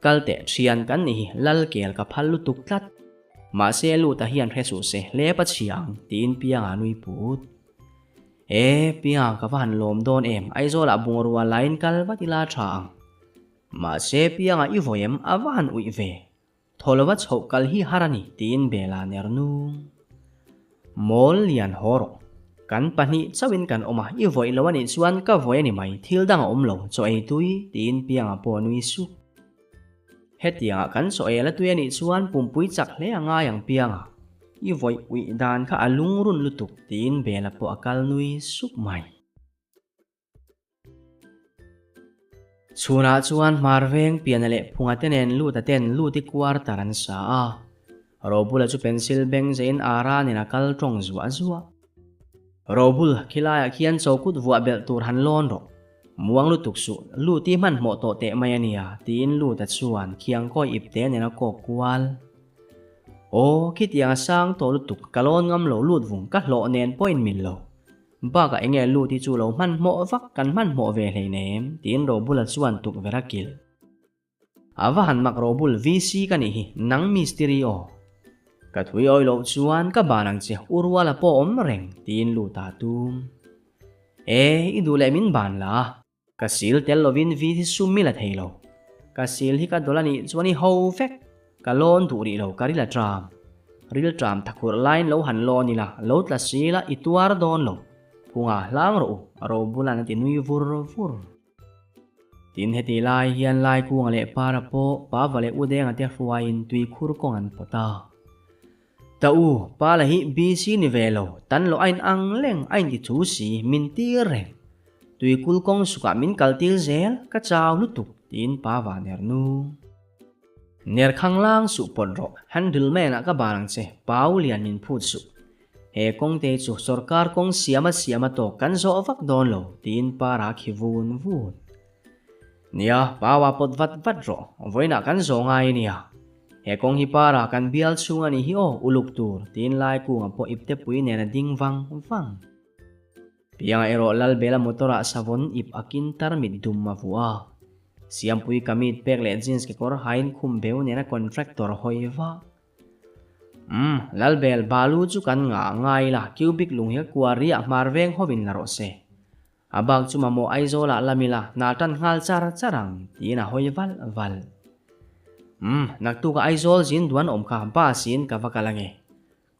Kal teh thian kan nih hi lal kel ka phal lutuk tlat. Mahse Luta hian hre suh se hlep a chhia ang tiin Pianga nui put. E, Pianga ka va han lawm dawn em, Aizawlah bungrua lain kal vat ila tha ang. Mahse Pianga i vawi em a va han uih ve. Thaw lova chhoh kal hi har a ni tiin Bela ner nung. Mawl lian haw rawh. Kan pahnih chauhin kan awm a, i vawih lo a nih chuan ka vawih a ni mai, thil dang a awm lo, chaw ei tui tiin Pianga pawh a nui sup. Hetiangah kan chaw ei la tui a nih chuan pumpui chak hle a ngai ang Pianga, i vawih uih dan kha a lungrun lutuk tiin Bela pawh a kal nui sup mai. Chhunah chuan hmar veng piana leh phunga te nen Luta ten Luti quarter an sa a. Robula chu pencil beng zeiin Ara nen a kal tawng zuah zuah. Robul, khilaiah khian chawkut vuah belh tur han lawn rawh. Muang lutuk suh, Luti hmanhmawh tawh teh mai a nia, tiin Luta chuan khiangkawi ipte nen a kawk kual. Aw, khitiang a sang tawh lutuk, ka lawn ngam lo lut vung, ka hlawh nen pawh in mil lo. Bakah enge lut hi chu lo hmanhmawh vak kan hmanhmawh ve hleinem tiin Robula chuan tukverh a kilh. A va han mak Robul VC ka nih hi nang mistiri aw. Ka thui awi loh chuan ka ban ang che u ruala pawh awm reng tiin lut a tum. E i duh leh min ban la. Ka sil tel lovin VC sum i la thei lo. Ka sil hi ka dawlh a nih chuan i ho vek. Ka lawn duh rih lo, ka ril a ṭam. Ril ṭam thakhurh laiin lo han lawn ila, lo tla si la, i tuar dawn lo. Phunga hlang rawh u, Robulan a ti nui vur vur. Tin, heti lai hian Laikunga leh Para pawh Pava leh Udenga te hruaiin tuikhur kawng an pawt a. Ta u, Pala hi BC ni ve lo, tan loh a in ang leng, a inti chu si, min tir reng. Tuikul kawng sukah min kal tir zel, ka chau lutuk, tiin Pava ner nung. Ner khanglang suh pawt rawh, handle man ah ka bar ang che, Pau lian min phut suh. He kawngte chu sorkar kawng siama siama tawk kan zawh vak dawn lo, tiin Para khi vun vun. Nia, Pau a pawt vat vat rawh, vawiinah kan zawh ngai a nia. He kawng hi Para kan bial chhung a nih hi aw, uluk tur, tiin Laikunga pawh iptepui nen a ding vang vang. Pianga erawh Lalbela motor-ah savon ip a kin tarmit dum a vuah a. Siampui kamit pek leh jeans kekawr hain khum beu nena contractor hawi vah. Umm, Lalbel, balu chu kan ngah ngai la, cubic lung hi ka kuari ah hmar veng hovin la rawh se. A bak chu mamawh Aizawlah lam ila, hna tan nghal char char ang, tiin a hawi valh valh. Umm, naktukah Aizawl zin duan awm kha bus in ka va kal ange.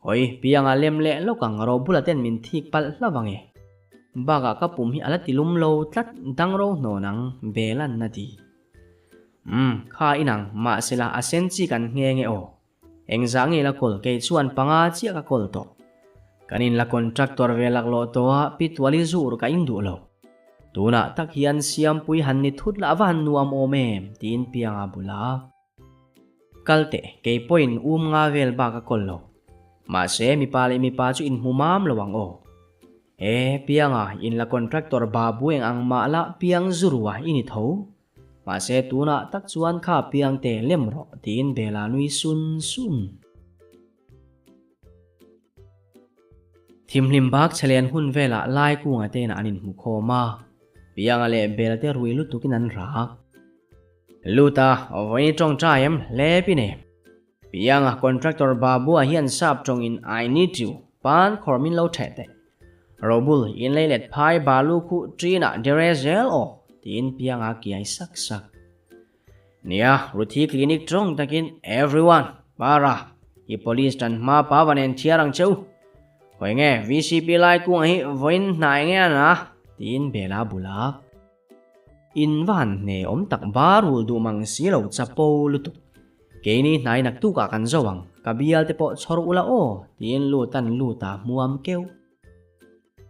Hawi, pianga lem leh lawk ang ro bula ten min thik palh hlauh ang e. Bakah ka pum hi a la ti lum lo tlat dang ro hnawn ang, Belan a ti. Umm, kha inang, mahsela a sen chi kan nghe nge aw. Engzah nge la kawl kei chuan panga chiah ka kawl tawh. Kan in la contractor ve laklawh tawh a, pi tuali zur ka in duh lo. Tunah tak hian Siampui han ni thut lah va han nuam awm em, tiin pianga bula. Kal teh, kei pawhin um nga vel bak a kawl lo. Mahse, mipa leh mipa chu inhmu mam lo ang aw. E, Pianga, in la contractor babu eng ang mah la piang zurua i ni tho. Mahse, tunah tak chuan kha piang te lem rawh, tiin Bela nui sun sun. Thimhlim bak chhelian hun velah Laikunga te inah an inhmu khawm a, Pianga leh Bela te rui lutukin an rak. Luta, vawiin tawngtai em hle pi nei. Pianga contractor Babua hian sap tawngin I need you pan khawr min lo theh teh. Robul in lei let phai balu khu ṭinah dere zel aw tiin Pianga kiai sak sak. Nia, Ruthi clinic tawng takin everyone, para, i police tan hma pa va nen thiar ang cheu. Hawi nge VCP lai kungah hi vawiin hnai nge a na tiin Bela bula. In va han hne awm tak ba rul duh mang si lo chapo lutuk. Keini hnai naktukah kan zo ang, ka bial te pawh chhawr ula aw tiin lut an lut a hmuam keuh.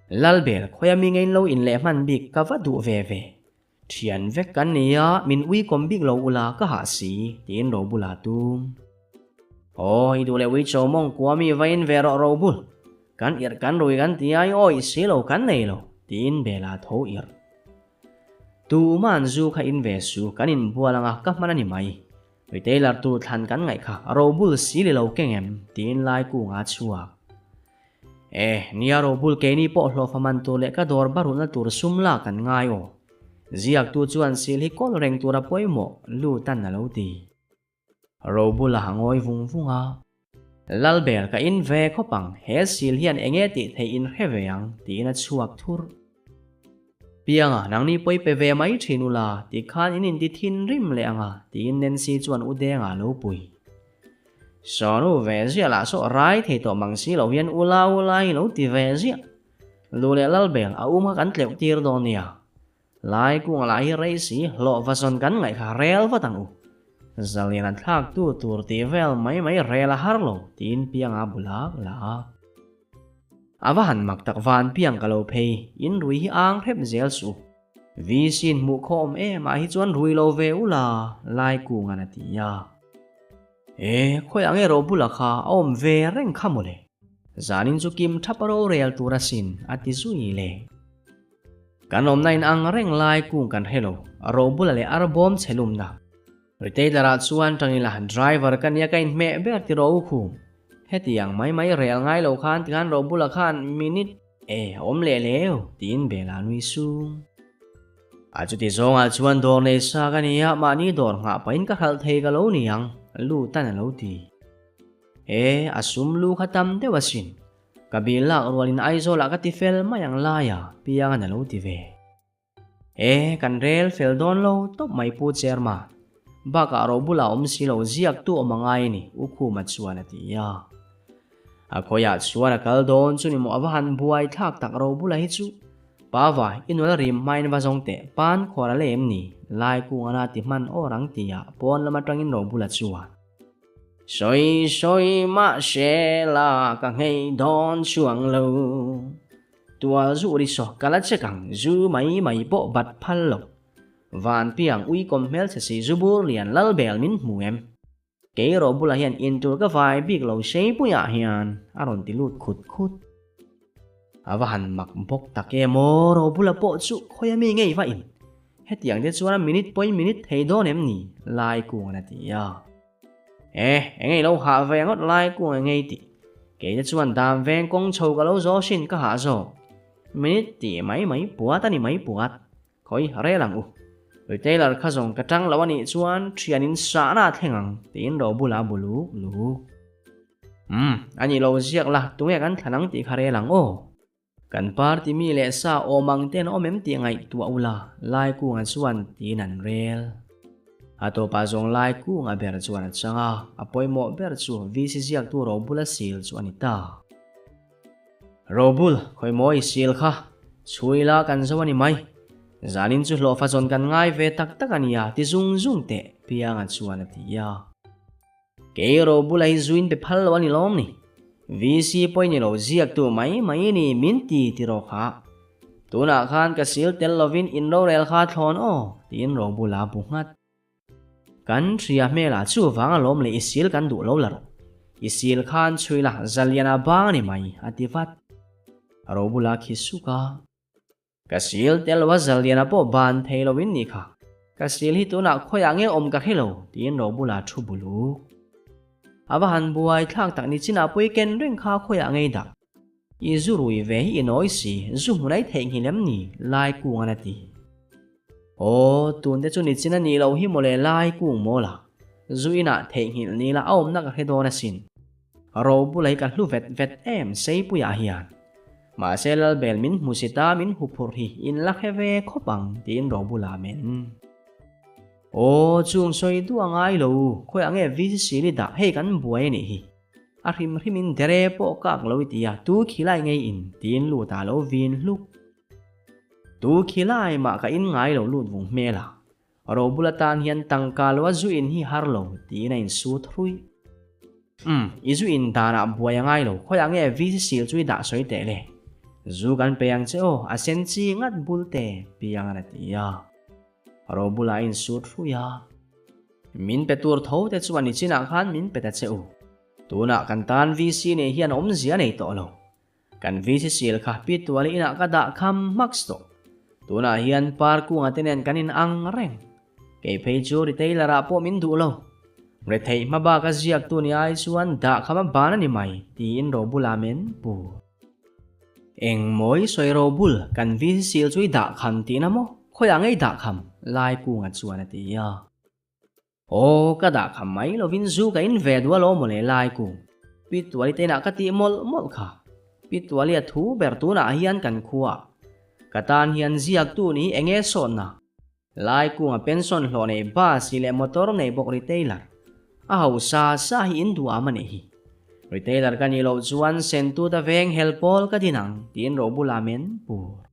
Lalbel khawia mi ngein lo in leh hman bik ka va duh ve ve. Thian vek kan ni a, min uikawm bik lo ula ka hah si tiin Robula tum. Aw i duh leh uicho mawng kua mi va in ve rawh Robul. Kan irh kan rui kan ti ai awih si lo kan nei lo, tiin Bela tho irh. Tuman zu kha in ve su, kan inbual anga ka hman a ni mai. Retailer tur thlan kan ngaih kha robul si li lo keng em, tiin Laikunga a chhuak. E, nia robul keini pawh hlawhfa man tur leh ka dawr barulhna tur sum lak kan ngai aw. Ziaktu chuan sil hi kawl reng tura pawimawh lutan a lo ti. Robul a ngawi vung vung a. Lalbel ka in ve khawp ang, he sil hian eng nge tih theih in hre ve ang, tiin a chhuak thurh. Pianga, nangni pawi pe ve mai thin ula, ti khan in inti thinrim leh ang a, tiin Nancy chuan u Denga lo pui. Sawnu ve ziah lah saw rai thei tawh mang si lo hian ula ula hi lo ti ve ziah. Lu leh Lalbel a um kha kan tleuh tir dawn nia. Lai kung lah hi rei si, hlawh va zawn kan ngaih kha rel vat ang u. Zalian an thlak tu tur tih vel mai mai rel a har lo, tiin Pianga bu lak lak. A va han mak tak van Piang ka lo phei, in rui hi ang hrep zel suh. VC in hmuh khawm em ah hi chuan rui lo ve u la, Lai kungan a ti a. E, khawi ang erawh bula kha a awm ve reng kha mawle. Zanin chu kim thap a rorel tur asin, a ti zui le. Kan awmna in ang reng lai kung kan hre lo, robula leh arbawm chhe lumna. Retailer ah chuan tangila driver ka nia ka inhmeh ber ti rawh u khum. Hetiang mai mai rel ngai lo khan tikhan robula khan minute e awm leh leu tiin Bela nui sung. A chuti zawngah chuan dawr nei sa ka nia mahni dawr nghah pahin ka hralh thei ka lo ni ang Lutan a lo ti. E a sum lu kha tam deuh asin. Ka bil lak rualin Aizawlah ka ti fel mai ang laia Piangan a lo ti ve. E, kan rel fel dawn lo tawp mai Pu Chairman. Bakah Robula awm si lo ziaktu awm a ngai a ni, U Khuma chuan a ti a. A khawiah chuan a kal dawn chu ni maw a va han buai thlak tak Robula hi chu. Pava, i nula rim hmain va zawng teh, pan khuar a le em ni? Lai kung ana ti hman awr ang tia pawn lam atangin Robula chuan. Sawi sawi mahse la ka nghei dawn chuang lo. Tual zu ri saw ka la chek ang, zu mai mai pawh bat phal lo. Van piang ui kawm hmelchhe si zu bur lian lal bel min hmu em? Kei rawh bulah hian intur ka vai bik lo Seipuiah hian a rawn ti lut khut khut. A va han mak bawk tak em aw, Robula pawh chu khawi ami ngei va in. Hetiang te chuan a minute pawhin minute thei dawn em ni? Laikungan a ti a. E, eng ei lo hah ve ngawt Laikung eng ei tih. Kei te chuan dam veng kawng chho ka lo zaw sin ka hah zawk. Minute tih mai mai puat a ni mai puat. Khawi rel ang u. Retailer kha zawng ka tang lo a nih chuan thian in sahna a thleng ang tiin Robula a bu luk luk. Umm, a nih lo ziak la, tunge kan thlan ang tih kha rel ang aw. Kan party mi leh sa awm ang ten awm em tih ngaihtuah ula, Laikunga chuan tiin an rel. A tawpah zawng Laikunga ber chuan a chang a, a pawimawh ber chu VC ziaktu Robula sil chu a ni ta. Robul, khawi maw i sil kha, chhui la kan zo a ni mai. Zanin chu hlawhfa zawn kan ngai ve tak tak a nia ti zung zung teh Pianga chuan a ti a. Kei Robula hi zuin pe phal lo a ni lawm ni? VC pawhin i lo ziak tu mai mai ni min ti ti rawh kha. Tunah khan ka sil tel lovin in rorel kha thlawn aw tiin Robula a bu nghat. Kan hria hmelah chuvang alawm leh i sil kan duh lo la rawh. I sil khan chhui la zaliana bang a ni mai a ti vat. Robula khi suk a. Ka sil tel lo a zaliana pawh ban thei lo in ni kha. Ka sil hi tunah khawiah nge awm ka hre lo tiin Robula thu buluk. A va han buai thlak tak ni chinah pawh i ken reng kha khawiah ngei dah. I zu rui ve hi i nawi si, zu hmun ai theihnghilh em ni? Lai kung an a ti. Aw, tun te chu ni chin a nih loh hi mawle Lai kung mawl a. Zu inah theihnghilh ni la a awmna ka hre dawn asin. Ro bula hi ka hlu vet vet em Seipuiah hian. Mahse Lalbel min hmu si ta min huphurh hi in la hre ve khawp ang tiin ro bula men. Aw, chung sawi duh a ngai lo, khawiah nge VCC ni dah hei kan buai a nih hi. A hrim hrim in dere pawh kak lo i ti a, tu khilai ngei in tiin lut ah lo vin hluk. Tu khilai mah ka in ngai lo lut vung hmel a, Robul atan hian tangka lo a zu in hi har lo tiin a in sut hruih. Umm, i zu in dan ah buai a ngai lo, khawiah nge VC sil chu i dah sawi teh le. Zu kan pe ang che aw, a sen chi ngat bul te, Piangan a ti a. Robula a in sut hruih a. Min pe tur tho te chuan i chinah khan min pe ta che u. Tunah kan tan VC nei hian awmzia nei tawh lo. Kan VC sil kha Pi Tuali inah ka dah kham hmaks tawh. Tunah hian Par Kunga te nen kan in ang reng. Kei phei chu retailer ah pawh min duh lo. Retheih hma bak a ziak tu ni ai chuan dah kham a ban a ni mai tiin Robul a men pu. Eng mawi sawi Robul, kan VC sil chu i dah kham tihna maw? Khawiah ngei dah kham? Lai Kunga chuan a ti a. Aw, ka dah kham mai lovin zu ka in ve duh alawm mawle lai ku. Pi Tuali te inah ka tih mawlh mawlh kha. Pi Tuali a thu ber tunah hian kan khua. Ka tan hian ziaktu ni hi enge sawnna. Lai kunga pension hlawh nei bus hi leh motor nei bawk retailer. A hausa sa hi in duh am a nih hi. Retailer ka nih loh chuan sentuta veng hel pawl ka din ang tiin Robula men pur.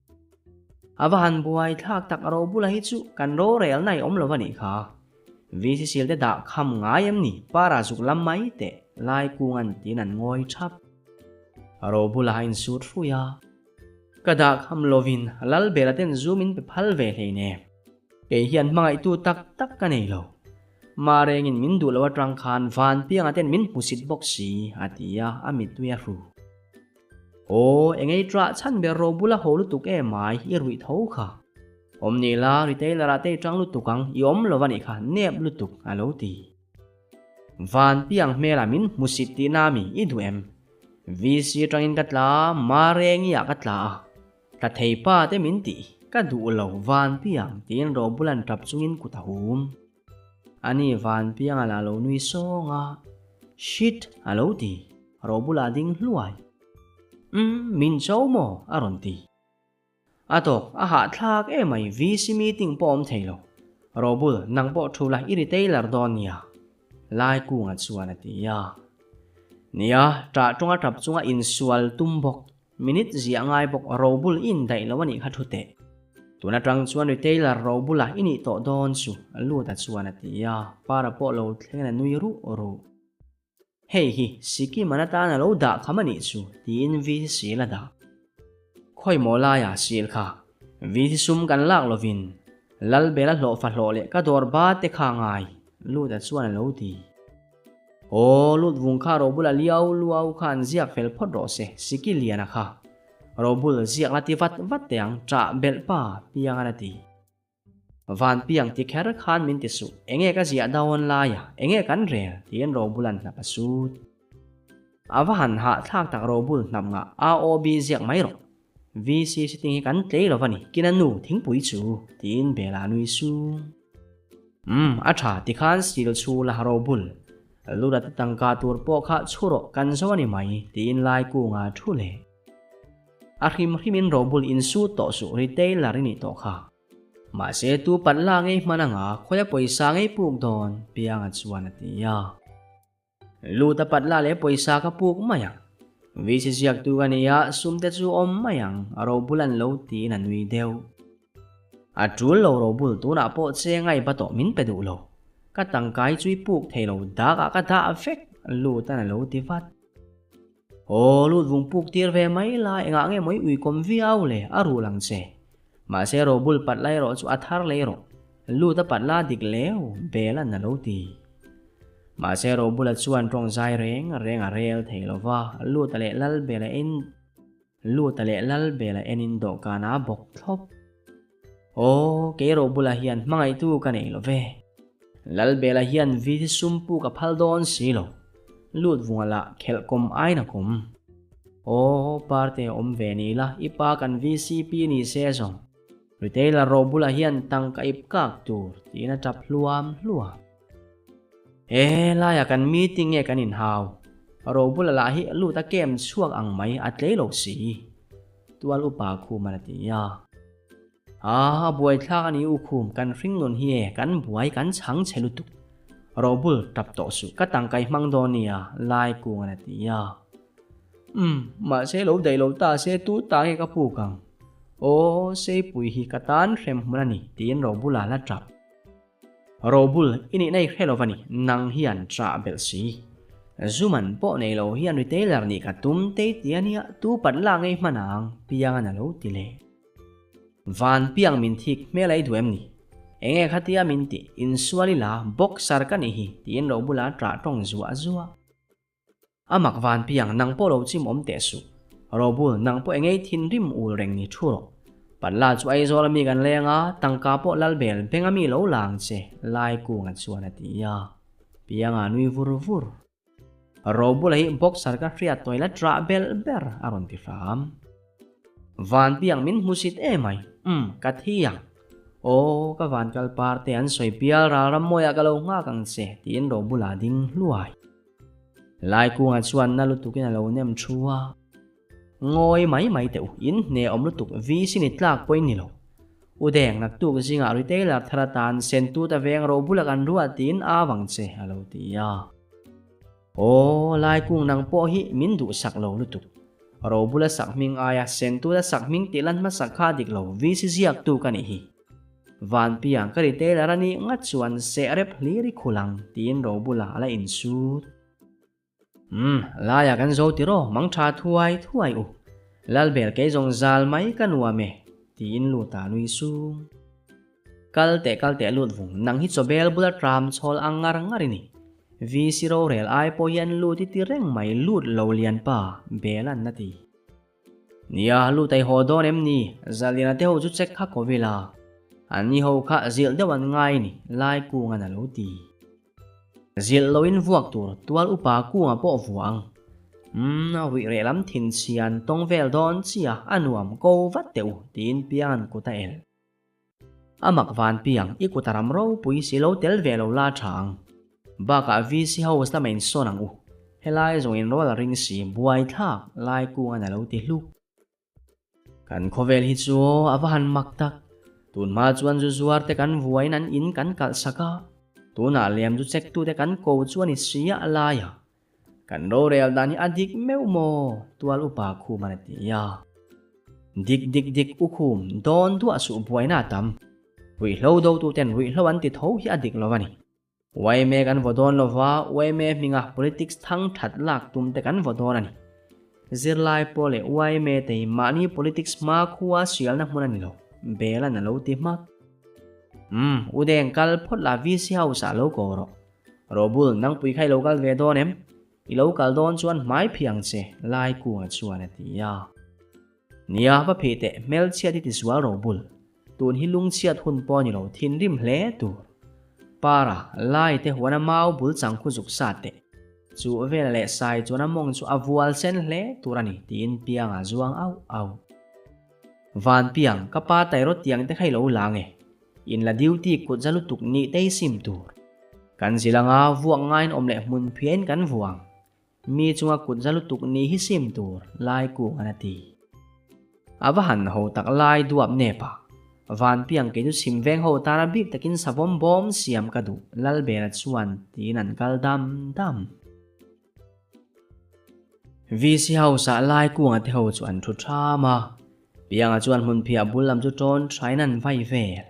A va han buai thlak tak ro bula hi chu kan rorel na i awm lo a nih kha. VC sil te dah kham ngai em ni para zuk lam mai teh lai kung an tin an ngawi thap. Ro bula a insut hrui a. Ka dah kham lovin Lalbela ten zu min pe phal ve hleinem. Kei hian hmangaihtu tak tak ka nei lo. Marengin min duh lo atang khan Vanpianga ten min hmusit bawk si a ti a, a mittui a hru. Aw, engei ṭah chhan ber ro bula ho lutuk em mai, i ruih tho kha. Awm ni la, retailer ah te i ṭang lutuk ang, i awm lo a nih kha, nep lutuk, a lo ti. Van piang hmelah min hmusit tihna mi, i duh em? VC ṭangin ka tla a, Marengi ah ka tla a, tla thei pa te min ti, ka duh lo, van piang, tiin ro bulan ṭap chungin kut a hum. Ani van pianga lah lo nui sawng a, Shit! a lo ti, ro bulah ding hluai. Umm, min cho maw? a rawn ti. A tawk, a hahthlak emai, VC meeting pawh awm thei lo. Robul, nang pawh thu la i retailer dawn nia. Laikunga chuan a ti a. Nia, ṭah ṭawnga ṭap chunga insual tum bawk. Minute ziah ngai bawk Robul i indaih lo a nih kha thu teh. Tun aṭang chuan retailer Robula i nih tawh dawn chu, Luta chuan a ti a. Para pawh lo thlengin a nui ruh ruh. Hei hi Sikkim an atan a lo dah kham a nih chu, tiin VC sil a dah. Khawi maw laia sil kha? VC sum kan lak lovin Lalbela hlawhfa hlawh leh ka dawr ba te kha ngai, Luta chuan a lo ti. Aw, lut vung kha Robula liau luau khan ziak fel phawt rawh se, Sikki liana kha. Robul ziak la ti vat vat teh ang, ṭah belh pa, Piangan a ti. Van piang ti kher khan min ti suh, enge ka ziah dawn laia, enge kan rel? tiin Robulan hnap a sut. A va han hah thlak tak Robul hnap ngah AOB ziak mai rawh. VC sitting hi kan tlei lo va ni, kina nu thingpui chu, tiin Bela nui sung. Umm, a tha tikhan sil chhu la Robul. Lura te tangka tur pawh kha chhu rawh kan zo a ni mai, tiin Laikunga thu leh. A hrim hrimin robul insu tawh suh retailer i nih tawh kha. Mahse tu pat la ngei hman anga khawia pawisa ngei puk dawn Pianga chuan a ti a. Lut a pat la leh pawisa ka puk mai ang. VC ziaktu ka ni a, sum te chu awm mai ang, robul an lo tiin a nui deuh. A tul lo robul tunah pawh che ngai ba tawh min pe duh lo. Ka tangkai chu i puk thei lo dak ah ka dah vek, lut an a lo ti vat. Aw, lut vung puk tir ve mai la, engah nge mawi ui kawm viau le, a rul ang che. Mahse robul pat lai erawh chu a thar lei rawh, lut a pat la dik leu, bel an a lo ti. Mahse robula chuan tawng zai reng reng a rel thei lo va, lut a leh lal bel a en, lut a leh lal bel a enin dawhkan a bawk thlawp. Aw, kei robula hian hmangaihtu ka nei lo ve. Lalbela hian vi sum puk a phal dawn si lo. Lut vunga lah khelh kawm ain a kawm. Aw, parte awm ve ni la, i pa kan VCP ni se zawng. Retailer robula hian tangka ip kak tur tiin a tap hluam hluam. He laia kan meeting nge kan inhau? Robula lah hi lut a kem chhuak ang mai a tlei lo si. Tual upa khum a ti a. A, a buai thlak a ni u khum, kan hring nun hi e, kan buai kan chhang chhe lutuk. Robul tap tawh suh, ka tangkai hmang dawn nia, lai kung a ti a. Umm, mahse lo daih lo ta se tu ta nge ka puk ang? Aw, Seipui hi ka tan hrem hmun a ni, tiin Robula la tap. Robul, i nihna i hre lo va ni, nang hian ṭah belh si. Zuman pawh nei lo hian retailer nih ka tum tei ti a nia, tu pat la ngei hman ang, Piangan a lo ti leh. Van Piang min thik hmel a i duh em ni? Enge khatia min tih, insual ila, boxer ka nih hi, tiin Robula ṭah ṭawng zuah zuah. A mak van piang nang pawh lo chim awm teh suh. Robul, nang pawh engei thinrim ul reng ni thu rawh. Patla chu Aizawl ami kan leng a, tangka pawh Lalbel beng ami lo la ang che, Laikunga chuan a ti a. Pianga nui vur vur. Robula hi boxer ka hriat tawi la ṭah belh ber a rawn ti hram. Van piang min hmusit emai, umm ka thi ang. Aw, ka van kal par te an sawi pial ral ram mawiah ka lo nghak ang che, tiin Robula ding hluai. Laikunga chuan na lutukin a lo nem thu a. Ngawi mai mai teh u, in hne awm lutuk VC ni tlak pawhin ni lo. U Deng, naktuk zingah retailer thar atan Sentut a veng ro bula kan ruah tiin a vang che a lo ti a. Aw, Laikung nang pawh hi min duhsak lo lutuk. Ro bula sak hming aia Sentut a sak hming tih lan hmasak kha dik lo VC ziaktu ka nih hi. Vanpiang ka retailer a nih ngat chuan seh rep hlir i khul ang tiin Robula a la insut. Umm, laia kan zo tiraw mang tha thuai thuai u. Lalbel kei zawng zal mai ka nuam e tiin Luta nui sung. Kal teh kal teh lut vung nang hi chawbel bula tram chhawl ang ngar ngar i ni. VC rorel ai pawh hian lut i ti reng mai lut lo lian pa Bela'n a ti. Nia, lut ai haw dawn em ni? Zaliana te ho chu check kha ko vela. An ni ho kha zilh deuh an ngai ni, lai kungan a lo ti. Zilh loin vuak tur tual upa kunga pawh vuah ang. Umm, a ruih reh lam thin chhian tawng vel dawn chia a nuam ko vat teh u, tiin Piangan kut a elh. A mak van piang, i kut a ram ropui si lo tel ve lo la tha ang. Bakah VC house lama insawn ang u. Helai zawng in rawl a ring si, buai thlak lai kungan a lo ti hluk. Kan khawvel hi chu aw a va han mak tak. Tun hma chuan zu zuar te kan vuain an in kan kalh sak a, tunah lem zu check tute kan ko chu a ni sia a lai a. Kan rorel dan hi a dik meuh maw? Tual upa Khuman a ti a. Dik dik dik u Khum, dawn duah suh buaina a tam. Ruihhlo dotuten ruihhlo an ti tho hi a dik lo a ni. Yma kan vaw dawn lova, yma hminga politics thang that lak tum te kan vaw dawn a ni. Zirlai pawh leh yma te hi mahni politics hma khua sialna hmun a ni lo, Belan a lo ti hmak. Umm, U Deng kal phawt la VC House ah lo ko rawh. Robul, nangpui kha i lo kal ve dawn em? I lo kal dawn chuan hmai phih ang che, Laikunga chuan a ti a. Nia, va phih teh, hmelchhiat hi tisual Robul. Tun hi lungchhiat hun pawh a ni lo, thinrim hle tur. Para, lai te huan a mau bul chang khu zuk sa teh. Chu vela leh sai chuan a mawng chu a vual sen hle tur a ni, tiin Pianga zuang auh auh. Van Piang, ka pa tairawt tiang te kha i lo lang e. In la duty kut za lutuk nih tei sim tur. Kan zil anga vuak ngaiin awm leh hmun phiain kan vuang. Mi chunga kut za lutuk nih hi sim tur, lai kung an a ti. A va han ho tak lai duap nep a. Van piang kei chu chhim veng ho tana bik takin savawm bawm siam ka duh, Lalbela chuan tiin an kal dam dam. VC House ah lai kunga te ho chu an thu tham a. Pianga chuan hmunphiah bul lam chu tawn thain an vai vel.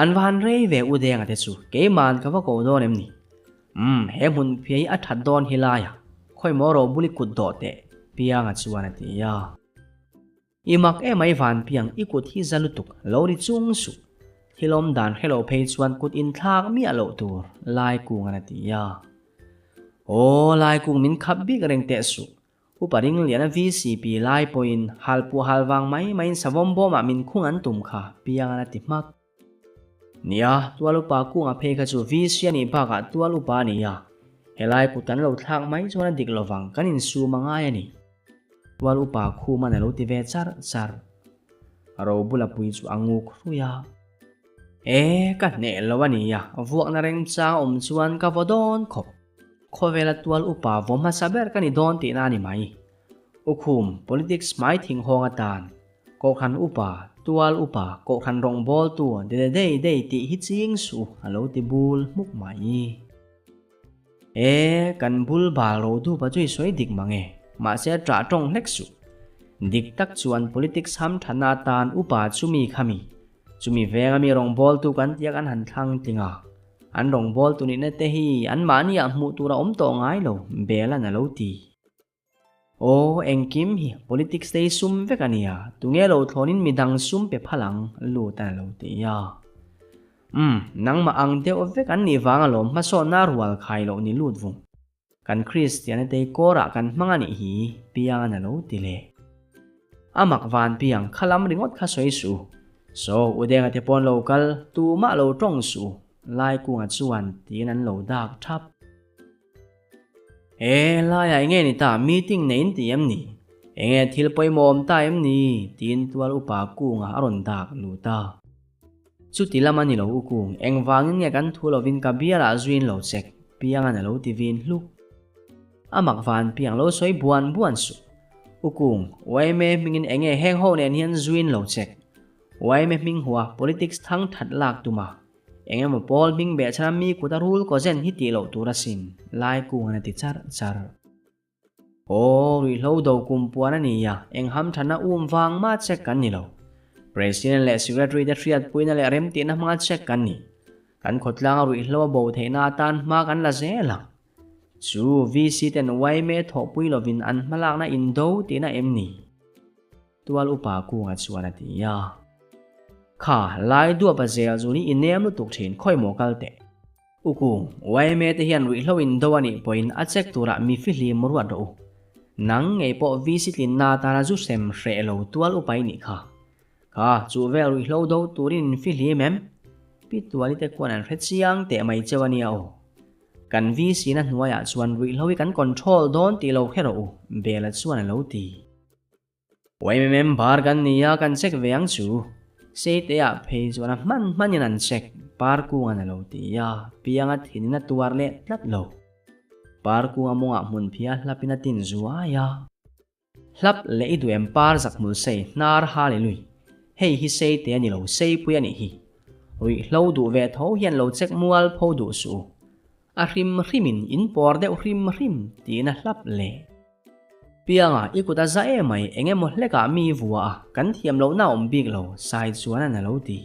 An va han rei ve u Denga te chu keiman ka va ko dawn em ni? Umm, he hmunphiah hi a that dawn hi laia, khawimaw ro bul i kut dawh teh, Pianga chuan a ti a. I mak emai Vanpiang i kut hi za lutuk lo ri chung suh. Thil awm dan hre lo phei chuan kut inthlak miah loh tur, Laikungan a ti a. Aw, Laikung min khap bik reng teh suh. Upa Ringliana VCP lai pawhin halpuah hal vang mai maiin savawm bawmah min khung an tum kha, Piangan a ti hmak. Nia, tual upa kunga phei kha chu VC a nih bakah tual upa a ni a. Helai kut kan lo thlak mai chuan a dik lovang, kan insum a ngai a ni. Tual upa khuman a lo ti ve char char. Robula pui chu a nguk hrui a. E, ka hneh lo a nia, vuakna rengchang awm chuan ka vaw dawn khawp. Khawvela tual upa vaw hmasa ber ka ni dawn tihna a ni mai. Ukhum, politics hmai thing hawng atan, Kohhran upa, tual upa, kohhran rawngbawltu de dei dei tih hi ching suh a lo ti bul hmuk mai. E, kan bul bal ro dupa chu i sawi dik mang e, mahse ṭah ṭawng hlek suh. Dik tak chuan politics ham ṭhana atan upa chumi khami, chumi venga mi rawngbawltu kan tia kan han thlang tling a. An rawngbawltu nihna te hi anmahni ah hmuh tur a awm tawh ngai lo, Belan a lo ti. Aw, engkim hi politics te hi sum vek a nia, tunge lo thlawnin midang sum pe phal ang, lut a lo ti a. Umm, nangmah ang deuh vek an nih vang alawm hmasawnna rual khai loh ni lut vung. Kan Kristiana te hi kawrah kan hmang a nih hi, Piangan a lo ti leh. A mak van piang, kha lam ringawt kha sawi suh. Saw, Udenga te pawn lo kal, tumah lo tawng suh, Laikunga chuan tiin an lo dak thap. He laiah enge ni ta, meeting nei in ti em ni? Enge thil pawimawh awm ta em ni? tiin tual upa kunga a rawn dak lut a. Chuti lam a ni lo u kung, engvangin nge kan thu lovin ka bialah zuin lo chek, Piangan a lo ti vin hluk. A mak van piang lo sawi buan buan suh. U kung, yma hmingin enge heng ho nen hian zuin lo chek? Yma hming hua politics thang that lak tuma Eng emaw pawl hming beh chhan a mi kut a rul kaw zen hi tih loh tur asin, lai kung an a ti char char. Aw, ruihhlo do kum puan a ni a, eng ham than a um vang mah check kan ni lo. President leh Secretary te hriatpuina leh remtihna hmanga check kan ni. Kan khawtlang a ruihhlo a bo theihna atan hma kan la zel ang. Chu VC ten yma thawhpui lovin an hmalakna indo tihna em ni? Tual upa kunga chuan a ti a. Kha, lai duap a zel chu ni i nem lutuk thin khawi maw kal teh. U kung, yma te hian ruihhlo in do a nih pawhin a check turah mi fihlim ruat rawh u. Nang ngei pawh VC tlinna atana zu sem hreh lo tual upa i nih kha. Kha, chu vel ruihhlo do turin in fihlim em? Pi Tuali te khuan an hre chiang teh mai cheu a nia aw. Kan VC na hnuaiah chuan ruihhlo hi kan control dawn tih lo hre rawh u, Bela chuan a lo ti. Yma member kan ni a, kan check ve ang chu. Seite-ah phei chuan a hman hmanin an check, Parkunga'n a lo ti a, Pianga thinin a tuar leh tlat lo. Parkunga mawngah hmun phia hlapin a tin zuai a. Hlap leh i duh em par zak hmul sei hnar hal i lui. Hei hi Seite a ni lo, Seipui a nih hi. Ruihhlo duh ve tho hian lo chek mual pho duh suh u. A hrim hrimin in pawr deuh hrim hrim tiin a hlap leh. Pianga, i kut a za em mai, eng emaw hlekah mi vua a, kan thiam lohna a awm bik lo, Sai chuan an a lo ti.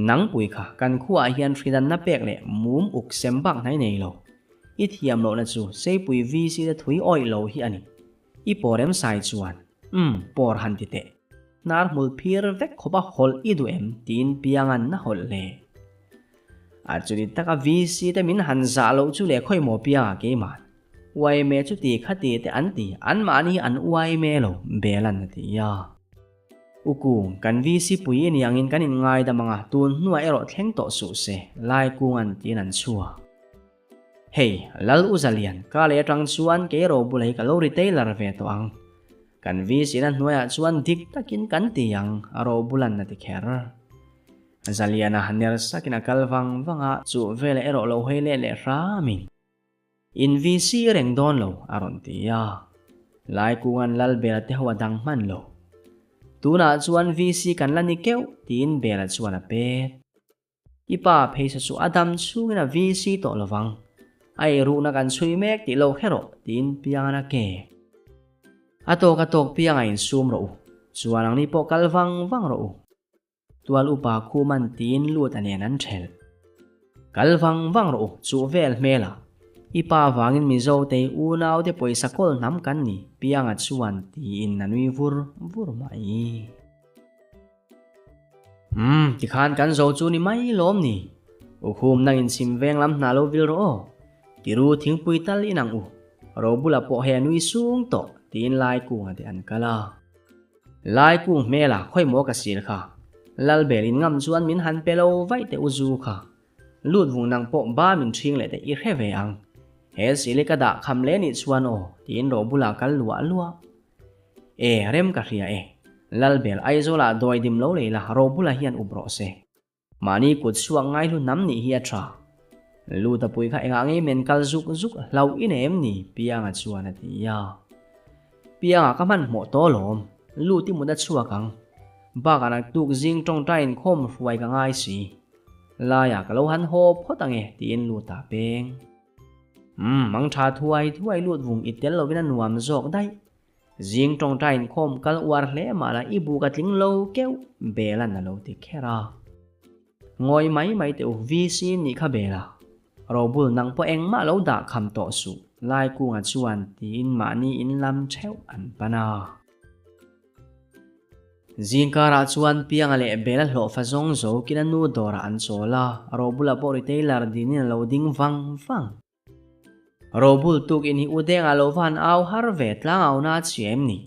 Nangpui kha kan khuaah hian hridanna pek leh mum uk sem bak hnai nei lo. I thiam lohna chu Seipui VC te thui awih lo hi a ni. I pawr em Sai chuan, Umm, pawr han ti teh. Hnar hmul phir vek khawp a hawlh i duh em? tiin Pianga'n a hawlh hle. A chuti taka VC te min han zah loh chu leh khawi maw Pianga keimah uaime chu ti kha ti te an ti, anmahni hi an uaime lo, Bela'n a ti a. U Kung, kan VC pui i ni angin kan inngaidam ang a, tun hnuah erawh thleng tawh suh se, Lai Kunga'n tiin an chhuak. Hei, Lal U Zalian, ka lei atang chuan kei ro bula hi ka lo retailer ve tawh ang. Kan VC-na hnuaiah chuan dik takin kan ti ang, a ro bulan a ti kher. Zaliana ner sakin a kal vang vang a, chu velah erawh lo hawi leh leh hramin. In VC reng dawn lo, a rawn ti a. Laikunga'n Lal Bela te ho a dang hman lo. Tunah chuan VC kan la ni keuh, tiin Bela chuan a pet. I pa pheisa chu a dam chhungin a VC tawh lovang. A eiruhna kan chhui mek tih lo hre rawh, tiin Piangan a ke. A tawk a tawk Pianga insum rawh u. Chuan ang ni pawh kal vang vang rawh u. Tual upa Khuman tiin lut a nen an thelh. Kal vang vang rawh u, chuh vel hmel ah. I pa vangin Mizo tei unau te pawisa kawl hnam kan ni, Pianga chuan tiin a nui vur vur mai. Umm, tikhan kan zo chu ni mai lawm ni. U Khum nang in chhim veng lam hna lo vil rawh aw. Tiru thingpui tal in ang u. Ro bula pawh hei a nui sung tawh, tiin Laikunga te an kal a. Laikung hmela khawi maw ka sil kha. Lalbel in ngam chuan min han pe lo vaih teh u zu kha. Lut vung nang pawh ba min ṭhing leh teh i hre ve ang. He sil i ka dah kham leh nih chuan aw, tiin ro bula kal luah luah. E, rem ka hria e. Lalbel Aizawlah dawi dim lo lei la, ro bulah hian up rawh se. Mahni kut chhuak ngaihlu hnam nih hi a tha. Luta pui kha engah ngei men kal zuk zuk hlau i nei em ni? Pianga chuan a ti a. Pianga ka hmanhmawh tawh alawm, Lut i mut a chhuak ang. Bakah naktuk zing tawngtai inkhawm hruai ka ngai si. Laiah ka lo han haw phawt ang e, tiin Luta peng. Umm, mang tha thuai thuai lut vung i tel lovin a nuam zawk daih. Zing tawngtai inkhawm kal uar hle mah la i buk a tling lo keuh, Bela'n a lo ti kher a. Ngawi mai mai teh u, VC nih kha Bela. Robul nang pawh engmah lo dah kham tawh suh, Laikunga chuan tiin mahni in lam theuh an pan a. Zingkarah chuan Pianga leh Bela hlawhfa zawng zo kina nu dawrah an chawl a, Robula pawh retailer dinin a lo ding vang vang. Robul tuk in hi u Denga lo va han au har ve tlang au na chhia em ni?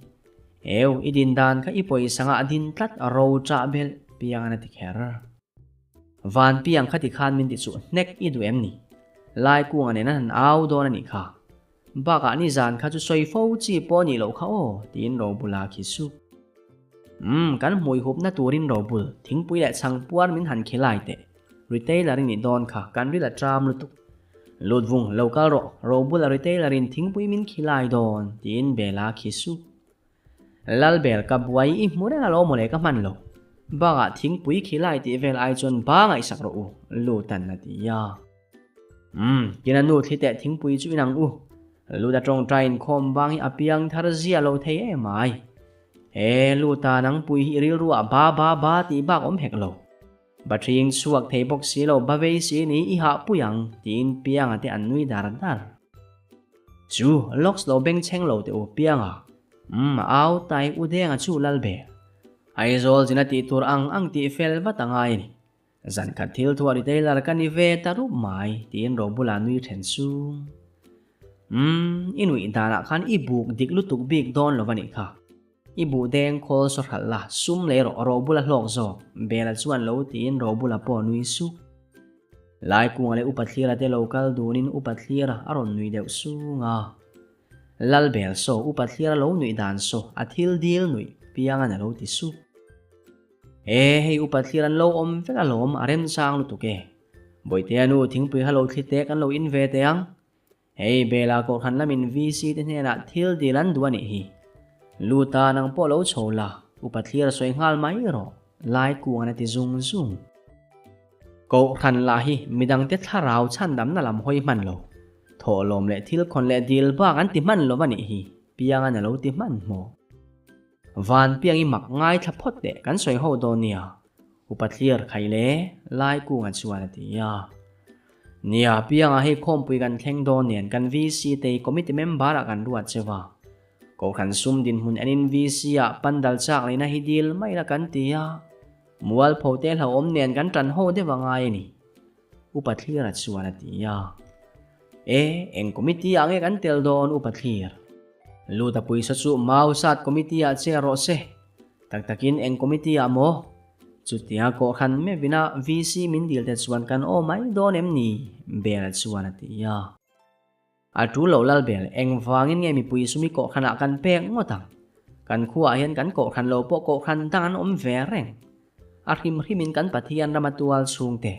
Eu, i din dan kha i pawisa ngah din tlat ro chah belh, Pianga'n a ti kher. Van Piang kha ti khan min ti chuh hnek i duh em ni? Laikunga nen an han au dawn a nih kha. Bakah nizan kha chu sawi fo chi pawh nih loh kha aw, tiin Robula khi sup. Umm, kan hmui hupna turin Robul, thingpui leh chhang puar min han khilai teh. Retailer i nih dawn kha, kan ril a ṭam lutuk. Lut vung, lo kal rawh, Robula retailer in thingpui min khilai dawn, tiin Bela khi sup. Lalbel, ka buai i hmu reng alo mawle ka hman lo. Bakah thingpui khilai tih vel ai chuan ba ngaihsak rawh u, Lutan a ti a. Umm, kina nu thli teh thingpui chu inang u. Luta tawngtai inkhawm vang hi a piang thar zia lo thei em ai. He Luta nangpui hi i rilru ah ba ba ba tih bak awm hek lo. Ba thing chhuak thei bawk si lo ba vei si ni i hah pui ang tiin Pianga te an nui dar dar. Chu locks lo bengchheng lo teh u Pianga. Umm, a au tai u Denga chu lal ber. Aizawl zina tih tur ang ang tih fel vat a ngai a ni. Zan khat thil thuah retailer ka ni ve ta rup mai, tiin Robula nui then sung. Umm, i nuih danah khan i buk dik lutuk bik dawn lo va nih kha. I buh deng khawl saw hralh la, sum lei rawh, Robula hlawk zawk, Bela chuan lo tiin Robula pawh nui suk. Laikunga leh Upa Thlira te lo kal dunin Upa Thlira a rawn nui deuh sung a. Lalbel saw, Upa Thlira lo nuih dan saw, a thil dil nuih piangan a lo ti sup. E, hei upa thlir an lo awm vek alawm, a remchang lutuk e. Bawihtea nu thingpui kha lo thli tek an lo in ve teh ang. Hei Bela Kohhran lamin VC te hnenah thil dil an duh a nih hi. Luta nang pawh lo chho la. Upa thlir sawi nghal mai rawh, Laikunga'n a ti zung zung. Kohhran lah hi midangte thlarau chhandamna lam hawi hman lo. Thawhlawm leh thil khawn leh dil bak an ti hman lo a nih hi, Pianga'n a lo ti hmanhmawh. Van piang i mak ngaithla phawt teh kan sawi ho dawn nia, Upa thlir khai le, Laikunga chuan a ti a. Nia, Pianga hei khawmpui kan thleng dawn nen kan VC te committee member ah kan ruat cheu a. Kohhran sum dinhmun enin VC ah pandal chak leina hi dil mai la kan ti a. Mualpho te hlauhawm nen kan tan ho deuh a ngai a ni. Upa Thlira chuan a ti a. E, eng committee ah nge kan tel dawn Upa Thlir? Luta puisa chu Mau Sat committee ah che rawh se. Tak takin eng committee ah maw? Chutia Kohhran meuhina VC min dil te chuan kan aw mai dawn em ni? Bela chuan a ti a. A tul lo Lalbel, engvangin nge mipui sumi kohhranah kan pek ngawt ang? Kan khuaah hian kan kohhran lo pawh kohhran dang an awm ve reng. A hrim hrimin kan Pathian rama tual chhungte,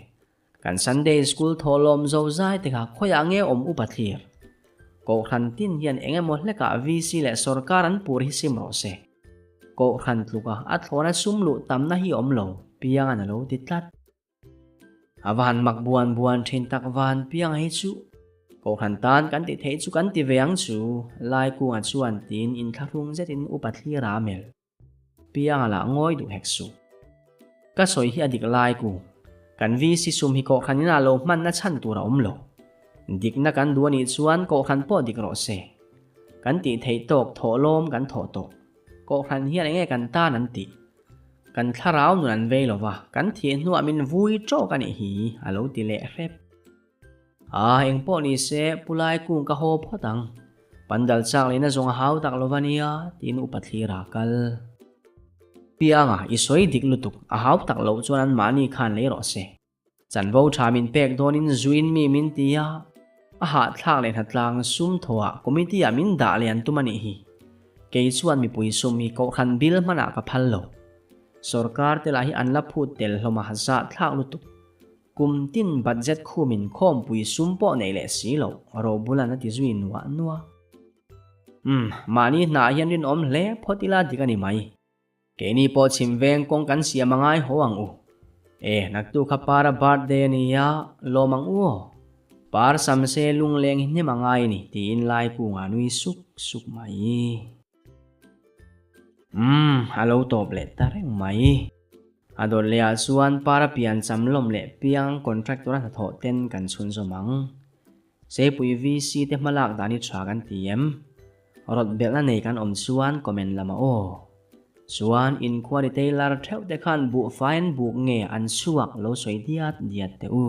kan Sunday School thawhlawm zozai te kha khawiah nge awm upa thlir? Kohhran tin hian eng emaw hlekah VC leh sawrkar an pur hi sim rawh se. Kohhran tluka a thlawna sum luh tamna hi awm lo, Piangan a lo ti tlat. A va han mak buan buan thin tak van piang hi chu. Kohhran tan kan ti theih chu kan ti ve ang chu, Laikunga chuan tiin inthlahrung zetin upa thlir a melh. Pianga lah ngawi duh hek suh. Ka sawi hi a dik Laikung. Kan VC sum hi kohhran inah lo hmanna chhan tur a awm lo. Dikna kan duh a nih chuan kohhran pawh dik rawh se. Kan tih theih tawk thawhlawm kan thawh tawh. Kohhran hian enge kan tan an tih? Kan thlarau nun an vei lo va, kan thih hnuah min vui tawk a nih hi, a lo ti leh hrep. A, engpawh ni se, Pu Laikung ka haw phawt ang. Pandal chak lehna zawng a hau tak lo va nia, tiin upa thlir a kal. Pianga, i sawi dik lutuk, a hau tak loh chuan anmahni khan lei rawh se. Chanvo tha min pek dawnin zuin mi min ti a, a hahthlak leh hnatlang sum thawhah committee ah min dah lian tum a nih hi. Kei chuan mipui sum hi kohhran bill hmanah ka phal lo. Sorkar te lah hi an la phut tel hlawm a zahthlak lutuk. Kum tin budget khumin khawmpui sum pawh neih leh si loh Robulan a ti zui nuah nuah. Umm, mahni hnah hian rinawm hle phawt ila dik a ni mai. Keini pawh chhim veng kawng kan siam a ngai haw ang u. E, naktu kha Para birthday a nia, lawm ang u aw. Par sam se lungleng hi hnem a ngai a ni, tiin Laikunga nui suk suk mai. Umm, a lo tawp leh ta reng mai. A dawt leh ah chuan Para pian cham lawm leh piang contractor a hnathawh ten kan chhunzawm ang. Seipui VC te hmalak dan hi tha kan ti em? Rawt belhna nei kan awm chuan comment lamah aw. Chuan inquiry tailor theuh te khan buhfai an buk nge an chhuak lo sawi diat diat teh u.